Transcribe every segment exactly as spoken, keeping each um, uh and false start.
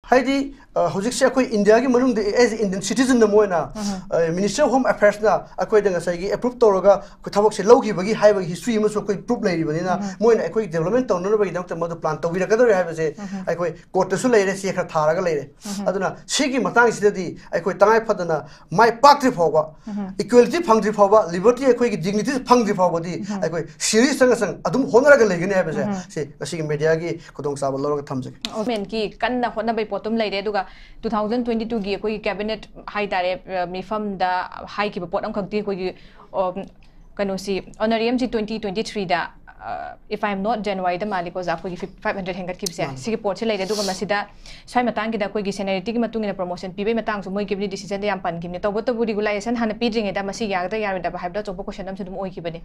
ꯍꯥꯏꯗꯤ ꯑ, ꯍꯧꯖꯤꯛꯁꯦ ꯑꯩꯈꯣꯏ ꯏꯟꯗꯤꯌꯥꯒꯤ ꯃꯅꯨꯡꯗ as Indian citizen ꯑꯃ ꯑꯣꯏꯅ Ministry of Home Affairs ꯅ ꯑꯩꯈꯣꯏꯗ ꯉꯁꯥꯏꯒꯤ approve ꯇꯧꯔꯒ ꯑꯩꯈꯣꯏ ꯊꯕꯛꯁꯦ ꯂꯧꯈꯤꯕꯒꯤ ꯍꯥꯏꯕꯒꯤ history ꯑꯃꯁꯨ ꯑꯩꯈꯣꯏ proof ꯂꯩꯔꯤꯕꯅꯤꯅ ꯃꯣꯏꯅ ꯑꯩꯈꯣꯏ development ꯇꯧꯅꯅꯕꯒꯤꯗꯃꯛꯇ ꯃꯗꯨ plan ꯇꯧꯕꯤꯔꯛꯀꯗꯧꯔꯦ ꯍꯥꯏꯕꯁꯦ ꯑꯩꯈꯣꯏ court ꯇꯁꯨ ꯂꯩꯔꯦ, ꯆꯦ ꯈꯔ ꯊꯥꯔꯒ ꯂꯩꯔꯦ꯫ ꯑꯗꯨꯅ ꯁꯤꯒꯤ ꯃꯇꯥꯡꯁꯤꯗꯗꯤ ꯑꯩꯈꯣꯏ ꯇꯉꯥꯏ ꯐꯗꯅ ꯃꯥꯏ ꯄꯥꯛꯇ꯭ꯔꯤ ꯐꯥꯎꯕ, equality ꯐꯪꯗ꯭ꯔꯤ ꯐꯥꯎꯕ, liberty, ꯑꯩꯈꯣꯏꯒꯤ dignity ꯐꯪꯗ꯭ꯔꯤ ꯐꯥꯎꯕꯗꯤ ꯑꯩꯈꯣꯏ serious ꯆꯪ ꯑꯗꯨꯝ ꯍꯣꯠꯅꯔꯒ ꯂꯩꯒꯅꯤ ꯍꯥꯏꯕꯁꯦ ꯁꯤ ꯉꯁꯤꯒꯤ media ꯒꯤ ꯈꯨꯗꯣꯡꯆꯥꯕ ꯂꯧꯔꯒ ꯊꯝꯖꯒꯦ꯫ Government ꯀꯤ ꯀꯟꯅ ꯍꯣꯠꯅꯕꯩ ꯄꯣꯠꯇꯨꯝ ꯂꯩꯔꯦ꯫ ꯑꯗꯨꯒ two thousand twenty two ꯒꯤ ꯑꯩꯈꯣꯏꯒꯤ cabinet ꯍꯥꯏꯇꯥꯔꯦ, ꯑ, ꯃꯤꯐꯝꯗ ꯍꯥꯏꯈꯤꯕ ꯄꯣꯠ ꯑꯃꯈꯛꯇꯤ ꯑꯩꯈꯣꯏꯒꯤ, ꯑ, ꯀꯩꯅꯣꯁꯤ, honorarium ꯁꯤ twenty twenty three ꯗ, ꯑ, if I am not, January ꯗ ꯃꯥꯜꯂꯤꯀꯣ ꯑꯣꯖꯥ, ꯑꯩꯈꯣꯏꯒꯤ five hundred ꯍꯦꯟꯒꯠꯈꯤꯕꯁꯦ꯫ ꯃꯥꯅꯤ꯫ ꯁꯤꯒꯤ ꯄꯣꯠꯁꯤ ꯂꯩꯔꯦ꯫ ꯑꯗꯨꯒ ꯃꯁꯤꯗ ꯁ꯭ꯋꯥꯏ ꯃꯇꯥꯡꯒꯤꯗ ꯑꯩꯈꯣꯏꯒꯤ seniority ꯒꯤ ꯃꯇꯨꯡ ꯏꯟꯅ promotion ꯄꯤꯕꯒꯤ ꯃꯇꯥꯡꯁꯨ ꯃꯣꯏ cabinet decision ꯗ ꯌꯥꯝ ꯄꯟꯈꯤꯕꯅꯦ꯫ ꯇꯧꯕꯇꯕꯨ regulation ꯍꯥꯟꯅ ꯄꯤꯗ꯭ꯔꯤꯉꯩꯗ ꯃꯁꯤ ꯌꯥꯒꯗ꯭ꯔꯥ ꯌꯥꯔꯣꯏꯗꯕ ꯍꯥꯏꯕꯗ ꯑꯆꯧꯕ question ꯑꯃꯁꯨ ꯑꯗꯨꯝ ꯑꯣꯏꯈꯤꯕꯅꯦ꯫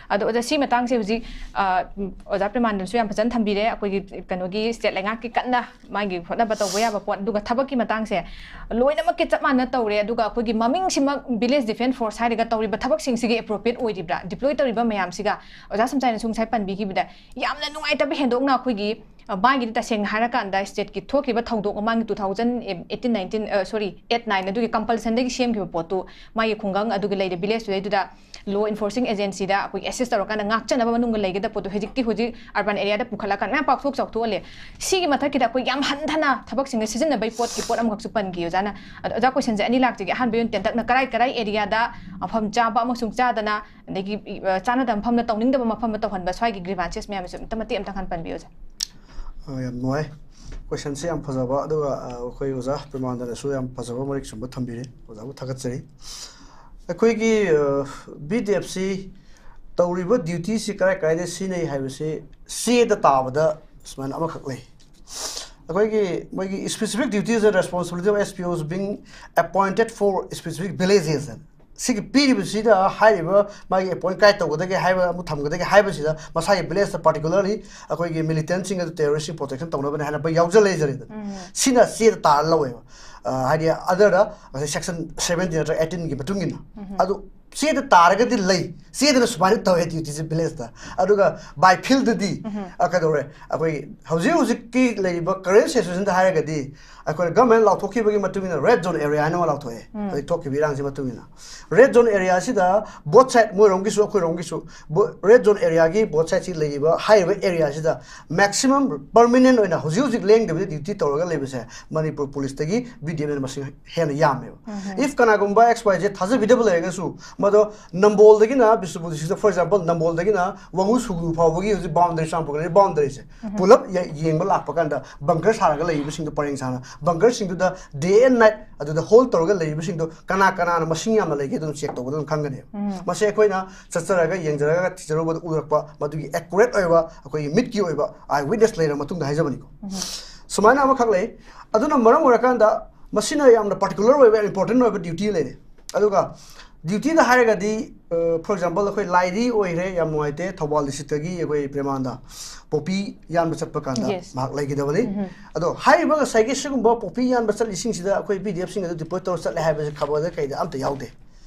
ꯑꯗꯣ ꯑꯣꯖꯥ, ꯁꯤ ꯃꯇꯥꯡꯁꯦ ꯍꯧꯖꯤꯛ, ꯑ, ꯑꯣꯖꯥ ꯄ꯭ꯔꯦꯃꯥꯅꯟꯗꯁꯨ ꯌꯥꯝ ꯐꯖꯅ ꯊꯝꯕꯤꯔꯦ꯫ ꯑꯩꯈꯣꯏꯒꯤ ꯀꯩꯅꯣꯒꯤ state ꯂꯩꯉꯥꯛꯀꯤ ꯀꯟꯅ ꯃꯥꯒꯤ ꯍꯣꯠꯅꯕ ꯇꯧꯕ ꯌꯥꯕ ꯄꯣꯠ, ꯑꯗꯨꯒ ꯊꯕꯛꯀꯤ ꯃꯇꯥꯡꯁꯦ ꯂꯣꯏꯅꯃꯛꯀꯤ ꯆꯞ ꯃꯥꯟꯅ ꯇꯧꯔꯦ꯫ ꯑꯗꯨꯒ ꯑꯩꯈꯣꯏꯒꯤ ꯃꯃꯤꯡꯁꯤꯃꯛ Village Defence Force ꯍꯥꯏꯔꯒ ꯇꯧꯔꯤꯕ ꯊꯕꯛꯁꯤꯡꯁꯤꯒꯤ appropriate ꯑꯣꯏꯔꯤꯕ꯭ꯔꯥ? Deploy ꯇꯧꯔꯤꯕ ꯃꯌꯥꯝꯁꯤꯒ, ꯑꯣꯖꯥ ꯁꯝꯆꯥꯏꯅꯁꯨ ꯉꯁꯥꯏ ꯄꯟꯕꯤꯈꯤꯕꯗ, ꯌꯥꯝꯅ ꯅꯨꯡꯉꯥꯏꯇꯕ ꯍꯦꯟꯗꯣꯛꯅ ꯑꯩꯈꯣꯏꯒꯤ, ꯑ, ꯃꯥꯒꯤꯗꯤ ꯇꯁꯦꯡꯅ ꯍꯥꯏꯔꯀꯥꯟꯗ state ꯀꯤ ꯊꯣꯛꯈꯤꯕ ꯊꯧꯗꯣꯛ ꯃꯃꯥꯡꯒꯤ two thousand eighteen nineteen, ꯑ, sorry, eight nine ꯑꯗꯨꯒꯤ compulsion ꯗꯒꯤ ꯁꯦꯝꯈꯤꯕ ꯄꯣꯠꯇꯨ ꯃꯥꯒꯤ ꯈꯨꯡꯒꯪ ꯑꯗꯨꯒꯤ ꯂꯩꯔꯤꯕ village ꯇꯨꯗꯩꯗꯨꯗ law enforcing agency ꯗ ꯑꯩꯈꯣꯏ assist ꯇꯧꯔꯀꯥꯟꯗ ꯉꯥꯛꯆꯅꯕ ꯃꯅꯨꯡꯗ ꯂꯩꯒꯗꯕ ꯄꯣꯠꯇꯣ ꯍꯧꯖꯤꯛꯇꯤ ꯍꯧꯖꯤꯛ urban area ꯗ ꯄꯨꯈꯠꯂꯀꯥꯟꯗ ꯃꯌꯥꯝ ꯄꯥꯛꯊꯣꯛ ꯆꯥꯎꯊꯣꯛꯍꯜꯂꯦ꯫ ꯁꯤꯒꯤ ꯃꯊꯛꯀꯤꯗ ꯑꯩꯈꯣꯏ ꯌꯥꯝ ꯍꯟꯊꯅ ꯊꯕꯛꯁꯤꯡꯗ ꯁꯤꯖꯤꯟꯅꯕꯒꯤ ꯄꯣꯠꯀꯤ ꯄꯣꯠ ꯑꯃꯈꯛꯁꯨ ꯄꯟꯈꯤ ꯑꯣꯖꯥꯅ꯫ ꯑꯗꯣ ꯑꯣꯖꯥ, question ꯁꯦ ꯑꯅꯤ ꯂꯥꯛꯆꯒꯦ꯫ ꯑꯍꯥꯟꯕꯒꯤ ꯑꯣꯏꯅ ꯇꯦꯟꯇꯛꯅ ꯀꯔꯥꯏ ꯀꯔꯥꯏ area ꯗ ꯃꯐꯝ ꯆꯥꯕ ꯑꯃꯁꯨꯡ ꯆꯥꯗꯅ, ꯑꯗꯒꯤ, ꯑ, ꯆꯥꯅꯗꯕ ꯃꯐꯝꯗ ꯇꯧꯅꯤꯡꯗꯕ ꯃꯐꯝꯗ ꯇꯧꯍꯟꯕ ꯁ꯭ꯋꯥꯏꯒꯤ grievances ꯃꯌꯥꯝꯁꯦ ꯑꯝꯇ ꯃꯇꯦꯛ ꯑꯝꯇꯪ ꯍꯥꯟꯅ ꯄꯟꯕꯤꯌꯨ ꯑꯣꯖꯥ꯫ ꯑ, ꯌꯥꯝ ꯅꯨꯡꯉꯥꯏ꯫ Question ꯁꯦ ꯌꯥꯝ ꯐꯖꯕ, ꯑꯗꯨꯒ, ꯑ, ꯑꯩꯈꯣꯏ ꯑꯣꯖꯥ ꯄ꯭ꯔꯦꯃꯥꯅꯟꯗꯅꯁꯨ ꯌꯥꯝ ꯐꯖꯕ ꯃꯔꯤꯛ ꯆꯨꯝꯕ ꯊꯝꯕꯤꯔꯦ꯫ ꯑꯣꯖꯥꯕꯨ ꯊꯥꯒꯠꯆꯔꯤ꯫ ꯑꯩꯈꯣꯏꯒꯤ, ꯑ, B D F ꯁꯤ ꯇꯧꯔꯤꯕ duty ꯁꯤ ꯀꯔꯥꯏ ꯀꯔꯥꯏꯗ ꯁꯤꯖꯤꯟꯅꯩ ꯍꯥꯏꯕꯁꯤ ꯆꯦꯗ ꯇꯥꯕꯗ ꯁꯨꯃꯥꯏꯅ ꯑꯃꯈꯛ ꯂꯩ꯫ ꯑꯩꯈꯣꯏꯒꯤ ꯃꯣꯏꯒꯤ specific duties and responsibility of S P Os being appointed for specific villages ꯍꯥꯏꯅ꯫ ꯁꯤꯒꯤ ꯄꯤꯔꯤꯕꯁꯤꯗ ꯍꯥꯏꯔꯤꯕ ꯃꯥꯒꯤ appoint ꯀꯥꯏ ꯇꯧꯒꯗꯒꯦ ꯍꯥꯏꯕ, ꯑꯃꯨꯛ ꯊꯝꯒꯗꯒꯦ ꯍꯥꯏꯕꯁꯤꯗ ꯃꯁꯥꯒꯤ village ꯇ particularly ꯑꯩꯈꯣꯏꯒꯤ militant ꯁꯤꯡ ꯑꯗꯨ terrorist ꯁꯤꯡ protection ꯇꯧꯅꯕꯅꯦ ꯍꯥꯏꯅ ꯌꯥꯎꯖ ꯂꯩꯖꯔꯦꯗꯅ꯫ ꯁꯤꯅ ꯆꯦꯗ ꯇꯥꯔ ꯂꯧꯋꯦꯕ꯫ ꯑ, ꯍꯥꯏꯗꯤ other ꯗ ꯉꯁꯥꯏ section seventeen ꯅꯠꯇ꯭ꯔꯒ eighteen ꯒꯤ ꯃꯇꯨꯡ ꯏꯟꯅ꯫ ꯑꯗꯨ ꯆꯦꯗ ꯇꯥꯔꯒꯗꯤ ꯂꯩ, ꯆꯦꯗꯅ ꯁꯨꯃꯥꯏꯅ ꯇꯧꯋꯦ duty ꯁꯦ village ꯇ꯫ ꯑꯗꯨꯒ by field ꯗꯗꯤ, ꯑ, ꯀꯩꯗꯧꯔꯦ, ꯑꯩꯈꯣꯏ ꯍꯧꯖꯤꯛ ꯍꯧꯖꯤꯛꯀꯤ ꯂꯩꯔꯤꯕ current situation ꯗ ꯍꯥꯏꯔꯒꯗꯤ ꯑꯩꯈꯣꯏꯅ government ꯂꯥꯎꯊꯣꯛꯈꯤꯕꯒꯤ ꯃꯇꯨꯡ ꯏꯟꯅ red zone area ꯍꯥꯏꯅ ꯑꯃ ꯂꯥꯎꯊꯣꯛꯑꯦ꯫ ꯍꯧꯖꯤꯛ ꯊꯣꯛꯈꯤꯕ ꯏꯔꯥꯡꯁꯤ ꯃꯇꯨꯡ ꯏꯟꯅ red zone area ꯁꯤꯗ both side, ꯃꯣꯏꯔꯣꯝꯒꯤꯁꯨ ꯑꯩꯈꯣꯏꯔꯣꯝꯒꯤꯁꯨ, ꯕꯣ-, red zone area ꯒꯤ both side ꯁꯤ ꯂꯩꯔꯤꯕ ꯍꯥꯏꯔꯤꯕ area ꯁꯤꯗ maximum permanent ꯑꯣꯏꯅ ꯍꯧꯖꯤꯛ ꯍꯧꯖꯤꯛ ꯂꯦꯡꯗꯕꯤꯗ duty ꯇꯧꯔꯒ ꯂꯩꯕꯁꯦ ꯃꯅꯤꯄꯨꯔ police ꯇꯒꯤ B D F ꯅ ꯃꯁꯤꯡ ꯍꯦꯟꯅ ꯌꯥꯝꯃꯦꯕ꯫ If ꯀꯅꯥꯒꯨꯝꯕ X Y Z ꯊꯥꯖꯕꯤꯗꯕ ꯂꯩꯔꯒꯁꯨ, ꯃꯗꯣ ꯅꯝꯕꯣꯜꯗꯒꯤꯅ ꯕꯤꯁꯅꯨꯄꯨꯔ district ꯇ, for example, ꯅꯝꯕꯣꯜꯗꯒꯤꯅ ꯋꯥꯉꯨ ꯁꯨꯒ꯭ꯔꯨ ꯐꯥꯎꯕꯒꯤ ꯍꯧꯖꯤꯛ boundary, ꯆꯨꯔꯥꯆꯥꯟꯄꯨꯔꯒꯤ boundary ꯁꯦ ꯄꯨꯂꯞ ꯌꯦ-, ꯌꯦꯡꯕ ꯂꯥꯛꯄ ꯀꯥꯟꯗ bunker ꯁꯥꯔꯒ ꯂꯩꯔꯤꯕꯁꯤꯡꯗꯣ ꯄꯔꯦꯡ ꯁꯥꯅ, bunker ꯁꯤꯡꯗꯨꯗ day and night ꯑꯗꯨꯗ hold ꯇꯧꯔꯒ ꯂꯩꯔꯤꯕꯁꯤꯡꯗꯣ ꯀꯅꯥ ꯀꯅꯥꯅ ꯃꯁꯤꯡ ꯌꯥꯝꯅ ꯂꯩꯒꯦ ꯑꯗꯨꯝ check ꯇꯧꯕꯗ ꯑꯗꯨꯝ ꯈꯪꯒꯅꯦꯕ꯫ ꯃꯁꯤ ꯑꯩꯈꯣꯏꯅ ꯆꯠꯆꯔꯒ ꯌꯦꯡꯖꯔꯒ ꯊꯤꯖꯔꯨꯕꯗ ꯎꯔꯛꯄ ꯃꯗꯨꯒꯤ accurate ꯑꯣꯏꯕ ꯑꯩꯈꯣꯏꯒꯤ ꯃꯤꯠꯀꯤ ꯑꯣꯏꯕ eye witness ꯂꯩꯔꯕ ꯃꯇꯨꯡꯗ ꯍꯥꯏꯖꯕꯅꯤꯀꯣ꯫ ꯁꯨꯃꯥꯏꯅ ꯑꯃꯈꯛ ꯂꯩ꯫ ꯑꯗꯨꯅ ꯃꯔꯝ ꯑꯣꯏꯔꯀꯥꯟꯗ ꯃꯁꯤꯅ ꯌꯥꯝꯅ particular ꯑꯣꯏꯕ, important ꯑꯣꯏꯕ duty ꯂꯩꯔꯦ꯫ ꯑꯗꯨꯒ duty ꯗ ꯍꯥꯏꯔꯒꯗꯤ, ꯑ, for example, ꯑꯩꯈꯣꯏ ꯂꯥꯏꯗꯤ ꯑꯣꯏꯔꯦ, ꯌꯥꯝ ꯅꯨꯡꯉꯥꯏꯇꯦ, ꯊꯧꯕꯥꯜ district ꯇꯒꯤ ꯑꯩꯈꯣꯏ ꯄ꯭ꯔꯦꯃꯥꯅꯟꯗ poppy ꯌꯥꯟꯕ ꯆꯠꯄ ꯀꯥꯟꯗ Yes. ꯃꯍꯥꯛ ꯂꯩꯈꯤꯗꯕꯅꯤ꯫ ꯑꯗꯣ ꯍꯥꯏꯔꯤꯕ ꯉꯁꯥꯏꯒꯤ ꯁꯤꯒꯨꯝꯕ poppy ꯌꯥꯟꯕ ꯆꯠꯂꯤꯁꯤꯡꯁꯤꯗ ꯑꯩꯈꯣꯏ B D F ꯁꯤꯡ ꯑꯗꯨ deploy ꯇꯧꯔ ꯆꯠꯂꯦ ꯍꯥꯏꯕꯁꯦ ꯈꯕꯔꯗ ꯀꯩꯗ ꯑꯝꯇ ꯌꯥꯎꯗꯦ꯫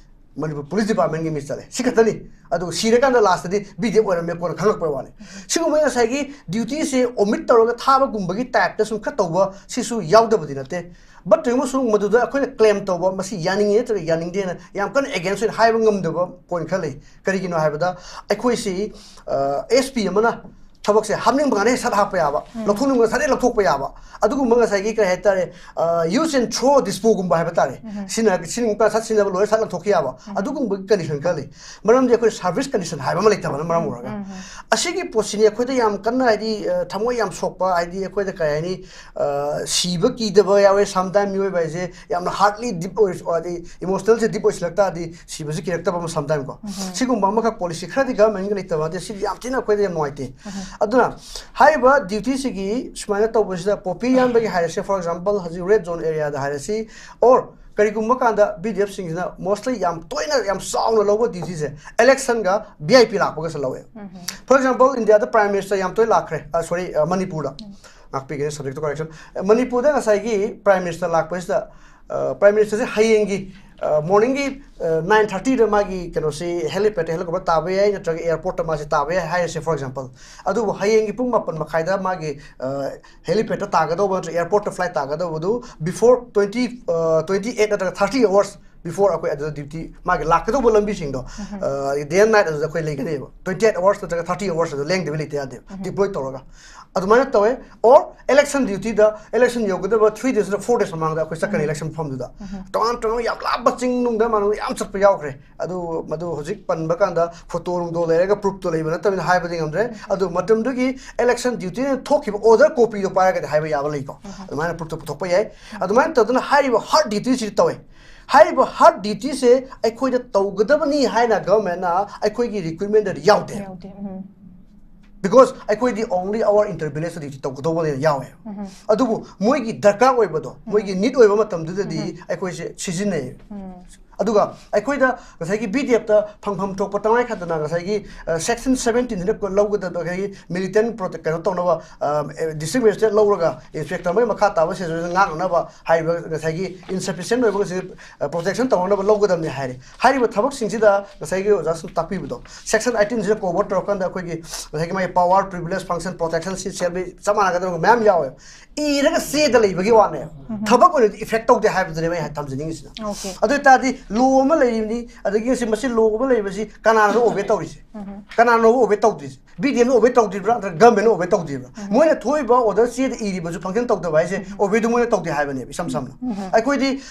ꯃꯅꯤꯄꯨꯔ police department ꯒꯤ ꯃꯤ ꯆꯠꯂꯦ, ꯁꯤ ꯈꯛꯇꯅꯤ꯫ ꯑꯗꯨꯒ ꯁꯤꯔꯀꯥꯟꯗ last ꯇꯗꯤ B D F ꯑꯣꯏꯔꯝꯃꯦ ꯀꯣꯟꯅ ꯈꯪꯂꯛꯄꯩ ꯋꯥꯅꯤ꯫ ꯁꯤꯒꯨꯝꯕ ꯉꯁꯥꯏꯒꯤ duty ꯁꯦ omit ꯇꯧꯔꯒ ꯊꯥꯕꯒꯨꯝꯕꯒꯤ type ꯇ ꯁꯨꯝ ꯈꯔ ꯇꯧꯕ ꯁꯤꯁꯨ ꯌꯥꯎꯗꯕꯗꯤ ꯅꯠꯇꯦ꯫ But ꯇꯧꯔꯤꯕꯃꯁꯨ ꯃꯗꯨꯗ ꯑꯩꯈꯣꯏꯅ claim ꯇꯧꯕ, ꯃꯁꯤ ꯌꯥꯅꯤꯡꯉꯤ ꯅꯠꯇ꯭ꯔꯒ ꯌꯥꯅꯤꯡꯗꯦꯅ ꯌꯥꯝ ꯀꯟꯅ against ꯑꯣꯏꯅ ꯍꯥꯏꯕ ꯉꯝꯗꯕ point ꯈꯔ ꯂꯩ꯫ ꯀꯔꯤꯒꯤꯅꯣ ꯍꯥꯏꯕꯗ ꯑꯩꯈꯣꯏꯁꯤ, ꯑ, S P ꯑꯃꯅ ꯊꯕꯛꯁꯦ ꯍꯥꯞꯅꯤꯡꯕ ꯀꯥꯟꯗ ꯍꯦꯛ ꯁꯠ ꯍꯥꯞꯄ ꯌꯥꯕ, ꯂꯧꯊꯣꯛꯅꯤꯡꯕ ꯀꯥꯟꯗ ꯁꯠ ꯍꯦꯛ ꯂꯧꯊꯣꯛꯄ ꯌꯥꯕ, ꯑꯗꯨꯒꯨꯝꯕ ꯉꯁꯥꯏꯒꯤ ꯀꯔꯤ ꯍꯥꯏꯇꯥꯔꯦ, ꯑ, use and throw, dispose ꯒꯨꯝꯕ ꯍꯥꯏꯕ ꯇꯥꯔꯦ꯫ ꯁꯤꯅ, ꯁꯤꯅꯤꯡꯕ ꯁꯠ ꯁꯤꯖꯤꯟꯅꯕ, ꯂꯣꯏꯔ ꯁꯠ ꯂꯧꯊꯣꯛꯈꯤ ꯌꯥꯕ, ꯑꯗꯨꯒꯨꯝꯕꯒꯤ condition ꯈꯔ ꯂꯩ꯫ ꯃꯔꯝꯗꯤ ꯑꯩꯈꯣꯏ service condition ꯍꯥꯏꯕ ꯑꯃ ꯂꯩꯇꯕꯅ ꯃꯔꯝ ꯑꯣꯏꯔꯒ꯫ ꯑꯁꯤꯒꯤ ꯄꯣꯠꯁꯤꯅꯤ ꯑꯩꯈꯣꯏꯗ ꯌꯥꯝ ꯀꯟꯅ, ꯍꯥꯏꯗꯤ, ꯑ, ꯊꯃꯣꯏ ꯌꯥꯝ ꯁꯣꯛꯄ, ꯍꯥꯏꯗꯤ ꯑꯩꯈꯣꯏꯗ ꯀꯩ ꯍꯥꯏꯅꯤ, ꯑ, ꯁꯤꯕ ꯀꯤꯗꯕ ꯌꯥꯎꯋꯦ꯫ Sometime ꯃꯤꯑꯣꯏꯕ ꯍꯥꯏꯁꯦ ꯌꯥꯝꯅ heartly deep ꯑꯣꯏ-, ꯍꯥꯏꯗꯤ emotional ꯁꯦ deep ꯑꯣꯏꯁꯤꯜꯂꯛ ꯇꯥꯔꯗꯤ ꯁꯤꯕꯁꯤ ꯀꯤꯔꯛꯇꯕ ꯑꯃ sometime ꯀꯣ꯫ ꯁꯤꯒꯨꯝꯕ ꯑꯃꯈꯛ policy ꯈꯔꯗꯤ government ꯀꯤ ꯂꯩꯇꯕ ꯅꯠꯇꯦ, ꯁꯤꯗꯤ ꯌꯥꯝ ꯊꯤꯅ ꯑꯩꯈꯣꯏꯗ ꯌꯥꯝ ꯅꯨꯡꯉꯥꯏꯇꯦ꯫ ꯑꯗꯨꯅ ꯍꯥꯏꯔꯤꯕ duty ꯁꯤꯒꯤ ꯁꯨꯃꯥꯏꯅ ꯇꯧꯕꯁꯤꯗ poppy ꯌꯥꯟꯕꯒꯤ ꯍꯥꯏꯔꯁꯦ, for example, ꯍꯧꯖꯤꯛ red zone area the ꯍꯥꯏꯔꯁꯤ, or ꯀꯔꯤꯒꯨꯝꯕ ꯀꯥꯟꯗ B D F ꯁꯤꯡꯁꯤꯅ mostly ꯌꯥꯝ ꯇꯣꯏꯅ ꯌꯥꯝ ꯆꯥꯎꯅ ꯂꯧꯕ duty ꯁꯦ election ꯒ V I P ꯂꯥꯛꯄꯒꯁꯨ ꯂꯧꯋꯦ꯫ For example, India the Prime Minister ꯌꯥꯝ ꯇꯣꯏꯅ ꯂꯥꯛꯈ꯭ꯔꯦ, ꯑ, sorry, ꯑ, ꯃꯅꯤꯄꯨꯔꯗ꯫ ꯉꯥꯛꯄꯤꯒꯅꯤ, subject ꯇꯨ correction꯫ ꯑ, ꯃꯅꯤꯄꯨꯔꯗ ꯉꯁꯥꯏꯒꯤ Prime Minister ꯂꯥꯛꯄꯁꯤꯗ, ꯑ, Prime Minister ꯁꯦ ꯍꯌꯦꯡꯒꯤ ꯃꯣꯔꯅꯤꯡꯒꯤ ꯅꯥꯏꯟ ꯊꯥꯔꯇꯤꯗ ꯃꯥꯒꯤ ꯀꯩꯅꯣꯁꯤ ꯍꯦꯂꯤꯄꯦꯗ ꯍꯦꯂꯤꯀꯣꯞꯇꯔ ꯇꯥꯕ ꯌꯥꯏ, ꯅꯠꯇ꯭ꯔꯒ ꯑꯦꯌꯔꯄꯣꯔꯠꯇ ꯃꯥꯁꯤ ꯇꯥꯕ ꯌꯥꯏ ꯍꯥꯏꯔꯁꯦ, for example. ꯑꯗꯨꯕꯨ ꯍꯌꯦꯡꯒꯤ ꯄꯨꯡ ꯃꯥꯄꯟ ꯃꯈꯥꯏꯗ ꯃꯥꯒꯤ ꯍꯦꯂꯤꯄꯦꯗꯇ ꯇꯥꯒꯗꯧꯕ ꯅꯠꯇ꯭ꯔꯒ ꯑꯦꯌꯔꯄꯣꯔꯠꯇ flight ꯇꯥꯒꯗꯧꯕꯗꯨ before twenty, twenty eight ꯅꯠꯇ꯭ꯔꯒ thirty hours before ꯑꯩꯈꯣꯏ ꯑꯗꯨꯗ ꯗ꯭ꯌꯨꯇꯤ, ꯃꯥꯒꯤ ꯂꯥꯛꯀꯗꯧꯕ ꯂꯝꯕꯤꯁꯤꯡꯗꯣ, day and night ꯑꯗꯨꯗ ꯑꯩꯈꯣꯏ ꯂꯩꯒꯅꯦꯕ. Twenty eight hours ꯅꯠꯇ꯭ꯔꯒ thirty hours ꯑꯗꯨ ꯂꯦꯡꯗꯕꯤ ꯂꯩꯇ ꯌꯥꯗꯦꯕ, ꯗꯤꯄ꯭ꯂꯣꯏ ꯇꯧꯔꯒ. ꯑꯗꯨꯃꯥꯏꯅ ꯇꯧꯋꯦ. Or election dutyꯗ election ꯌꯧꯒꯗꯕ three days ꯅꯠꯇ꯭ꯔꯒ four days ꯃꯃꯥꯡꯗ ꯑꯩꯈꯣꯏ ꯆꯠꯀꯅꯤ election ꯃꯐꯝꯗꯨꯗ. ꯇꯣꯉꯥꯟ ꯇꯣꯉꯥꯟꯕ ꯌꯥꯝ ꯂꯥꯞꯄ ꯆꯤꯡ ꯅꯨꯡꯗ ꯃꯥꯅ ꯌꯥꯝ ꯆꯠꯄ ꯌꯥꯎꯈ꯭ꯔꯦ. ꯑꯗꯨ ꯃꯗꯨ ꯍꯧꯖꯤꯛ ꯄꯟꯕ ꯀꯥꯟꯗ ꯐꯣꯇꯣ ꯅꯨꯡꯗꯣ ꯂꯩꯔꯒ ꯄ꯭ꯔꯨꯐꯇꯣ ꯂꯩꯕ ꯅꯠꯇꯕꯅꯤꯅ ꯍꯥꯏꯕꯗꯤ ꯉꯝꯗ꯭ꯔꯦ. ꯑꯗꯨ ꯃꯇꯝꯗꯨꯒꯤ election dutyꯅ ꯊꯣꯛꯈꯤꯕ order copyꯗꯣ ꯄꯥꯏꯔꯒꯗꯤ ꯍꯥꯏꯕ ꯌꯥꯕ ꯂꯩꯀꯣ. ꯑꯗꯨꯃꯥꯏꯅ ꯄ꯭ꯔꯨꯐꯇꯣ ꯄꯨꯊꯣꯛꯄ ꯌꯥꯏ. ꯑꯗꯨꯃꯥꯏꯅ ꯇꯧꯗꯅ ꯍꯥꯏꯔꯤꯕ hard dutyꯁꯤ ꯇꯧꯋꯦ. ꯍꯥꯏꯔꯤꯕ hard dutyꯁꯦ ꯑꯩꯈꯣꯏꯗ ꯇꯧꯒꯗꯕꯅꯤ ꯍꯥꯏꯅ ꯒꯚꯔꯟꯃꯦꯟꯅ ꯑꯩꯈꯣꯏꯒꯤ ꯔꯤꯀ꯭ꯔꯨꯠꯃꯦꯟꯗꯗꯤ ꯌꯥꯎꯗꯦ. ꯌꯥꯎꯗꯦ ꯎꯝ. Because ꯑꯩꯈꯣꯏꯗꯤ only our inter village duty ꯇꯧꯒꯗꯧꯕꯅꯦꯅ ꯌꯥꯎꯋꯦ. ꯑꯗꯨꯕꯨ ꯃꯣꯏꯒꯤ ꯗꯔꯀꯥꯔ ꯑꯣꯏꯕꯗꯣ, ꯃꯣꯏꯒꯤ need ꯑꯣꯏꯕ ꯃꯇꯝꯗꯨꯗꯗꯤ ꯑꯩꯈꯣꯏꯁꯦ ꯁꯤꯖꯤꯟꯅꯩ. ꯑꯗꯨꯒ ꯑꯩꯈꯣꯏꯗ ꯉꯁꯥꯏꯒꯤ BDFꯇ ꯐꯪꯐꯝ ꯊꯣꯛꯄ ꯇꯉꯥꯏ ꯐꯗꯅ ꯉꯁꯥꯏꯒꯤ section seventeenꯁꯤꯅ ꯂꯧꯒꯗꯕ ꯉꯁꯥꯏꯒꯤ militant protect ꯀꯩꯅꯣ ꯇꯧꯅꯕ, district magistrate ꯂꯧꯔꯒ inspector ꯑꯃꯒꯤ ꯃꯈꯥ ꯇꯥꯕ ꯁꯦꯟꯖꯣꯏꯗ ꯉꯥꯛꯅꯅꯕ ꯍꯥꯏꯔꯤꯕ ꯉꯁꯥꯏꯒꯤ insufficient ꯑꯣꯏꯕ ꯉꯁꯥꯏꯒꯤ protection ꯇꯧꯅꯅꯕ ꯂꯧꯒꯗꯕꯅꯤ ꯍꯥꯏꯔꯦ. ꯍꯥꯏꯔꯤꯕ ꯊꯕꯛꯁꯤꯡꯁꯤꯗ ꯉꯁꯥꯏꯒꯤ ꯑꯣꯖꯥꯁꯤꯡ ꯇꯥꯛꯄꯤꯕꯗꯣ, section eighteenꯁꯤꯗ cover ꯇꯧꯔꯀꯥꯟꯗ ꯑꯩꯈꯣꯏꯒꯤ ꯉꯁꯥꯏꯒꯤ ꯃꯥꯒꯤ power, privilege, function, protectionꯁꯤ ꯁꯦꯜꯕꯤ ꯆꯞ ꯃꯥꯟꯅꯒꯗꯕ ꯃꯌꯥꯝ ꯌꯥꯎꯋꯦ. ꯏꯔꯒ ꯆꯦꯗ ꯂꯩꯕꯒꯤ ꯋꯥꯅꯦ. ꯊꯕꯛ ꯑꯣꯏꯅꯗꯤ effect ꯇꯧꯗꯦ ꯍꯥꯏꯕꯗꯨꯅꯦꯕ ꯑꯩ ꯊꯝꯖꯅꯤꯡꯉꯤꯁꯤꯅ. Okay. ꯑꯗꯨ ꯑꯣꯏꯇꯥꯔꯗꯤ law ꯑꯃ ꯂꯩꯔꯤꯕꯅꯤ, ꯑꯗꯒꯤ ꯉꯁꯤ ꯃꯁꯤ law ꯑꯃ ꯂꯩꯕꯁꯤ ꯀꯅꯥꯅꯣ obey ꯇꯧꯔꯤꯁꯦ? ꯀꯅꯥꯅꯣ obey ꯇꯧꯗ꯭ꯔꯤꯁꯦ? BDFꯅ obey ꯇꯧꯗ꯭ꯔꯤꯕ꯭ꯔꯥ ꯅꯠꯇ꯭ꯔꯒ governmentꯅ obey ꯇꯧꯗ꯭ꯔꯤꯕ꯭ꯔꯥ? ꯃꯣꯏꯅ ꯊꯣꯛꯏꯕ order ꯆꯦꯗ ꯏꯔꯤꯕꯁꯨ function ꯇꯧꯗꯕ ꯍꯥꯏꯁꯦ obeyꯗꯨ ꯃꯣꯏꯅ ꯇꯧꯗꯦ ꯍꯥꯏꯕꯅꯦꯕ, ꯏꯁꯝ ꯁꯝꯅ. ꯑꯩꯈꯣꯏꯗꯤ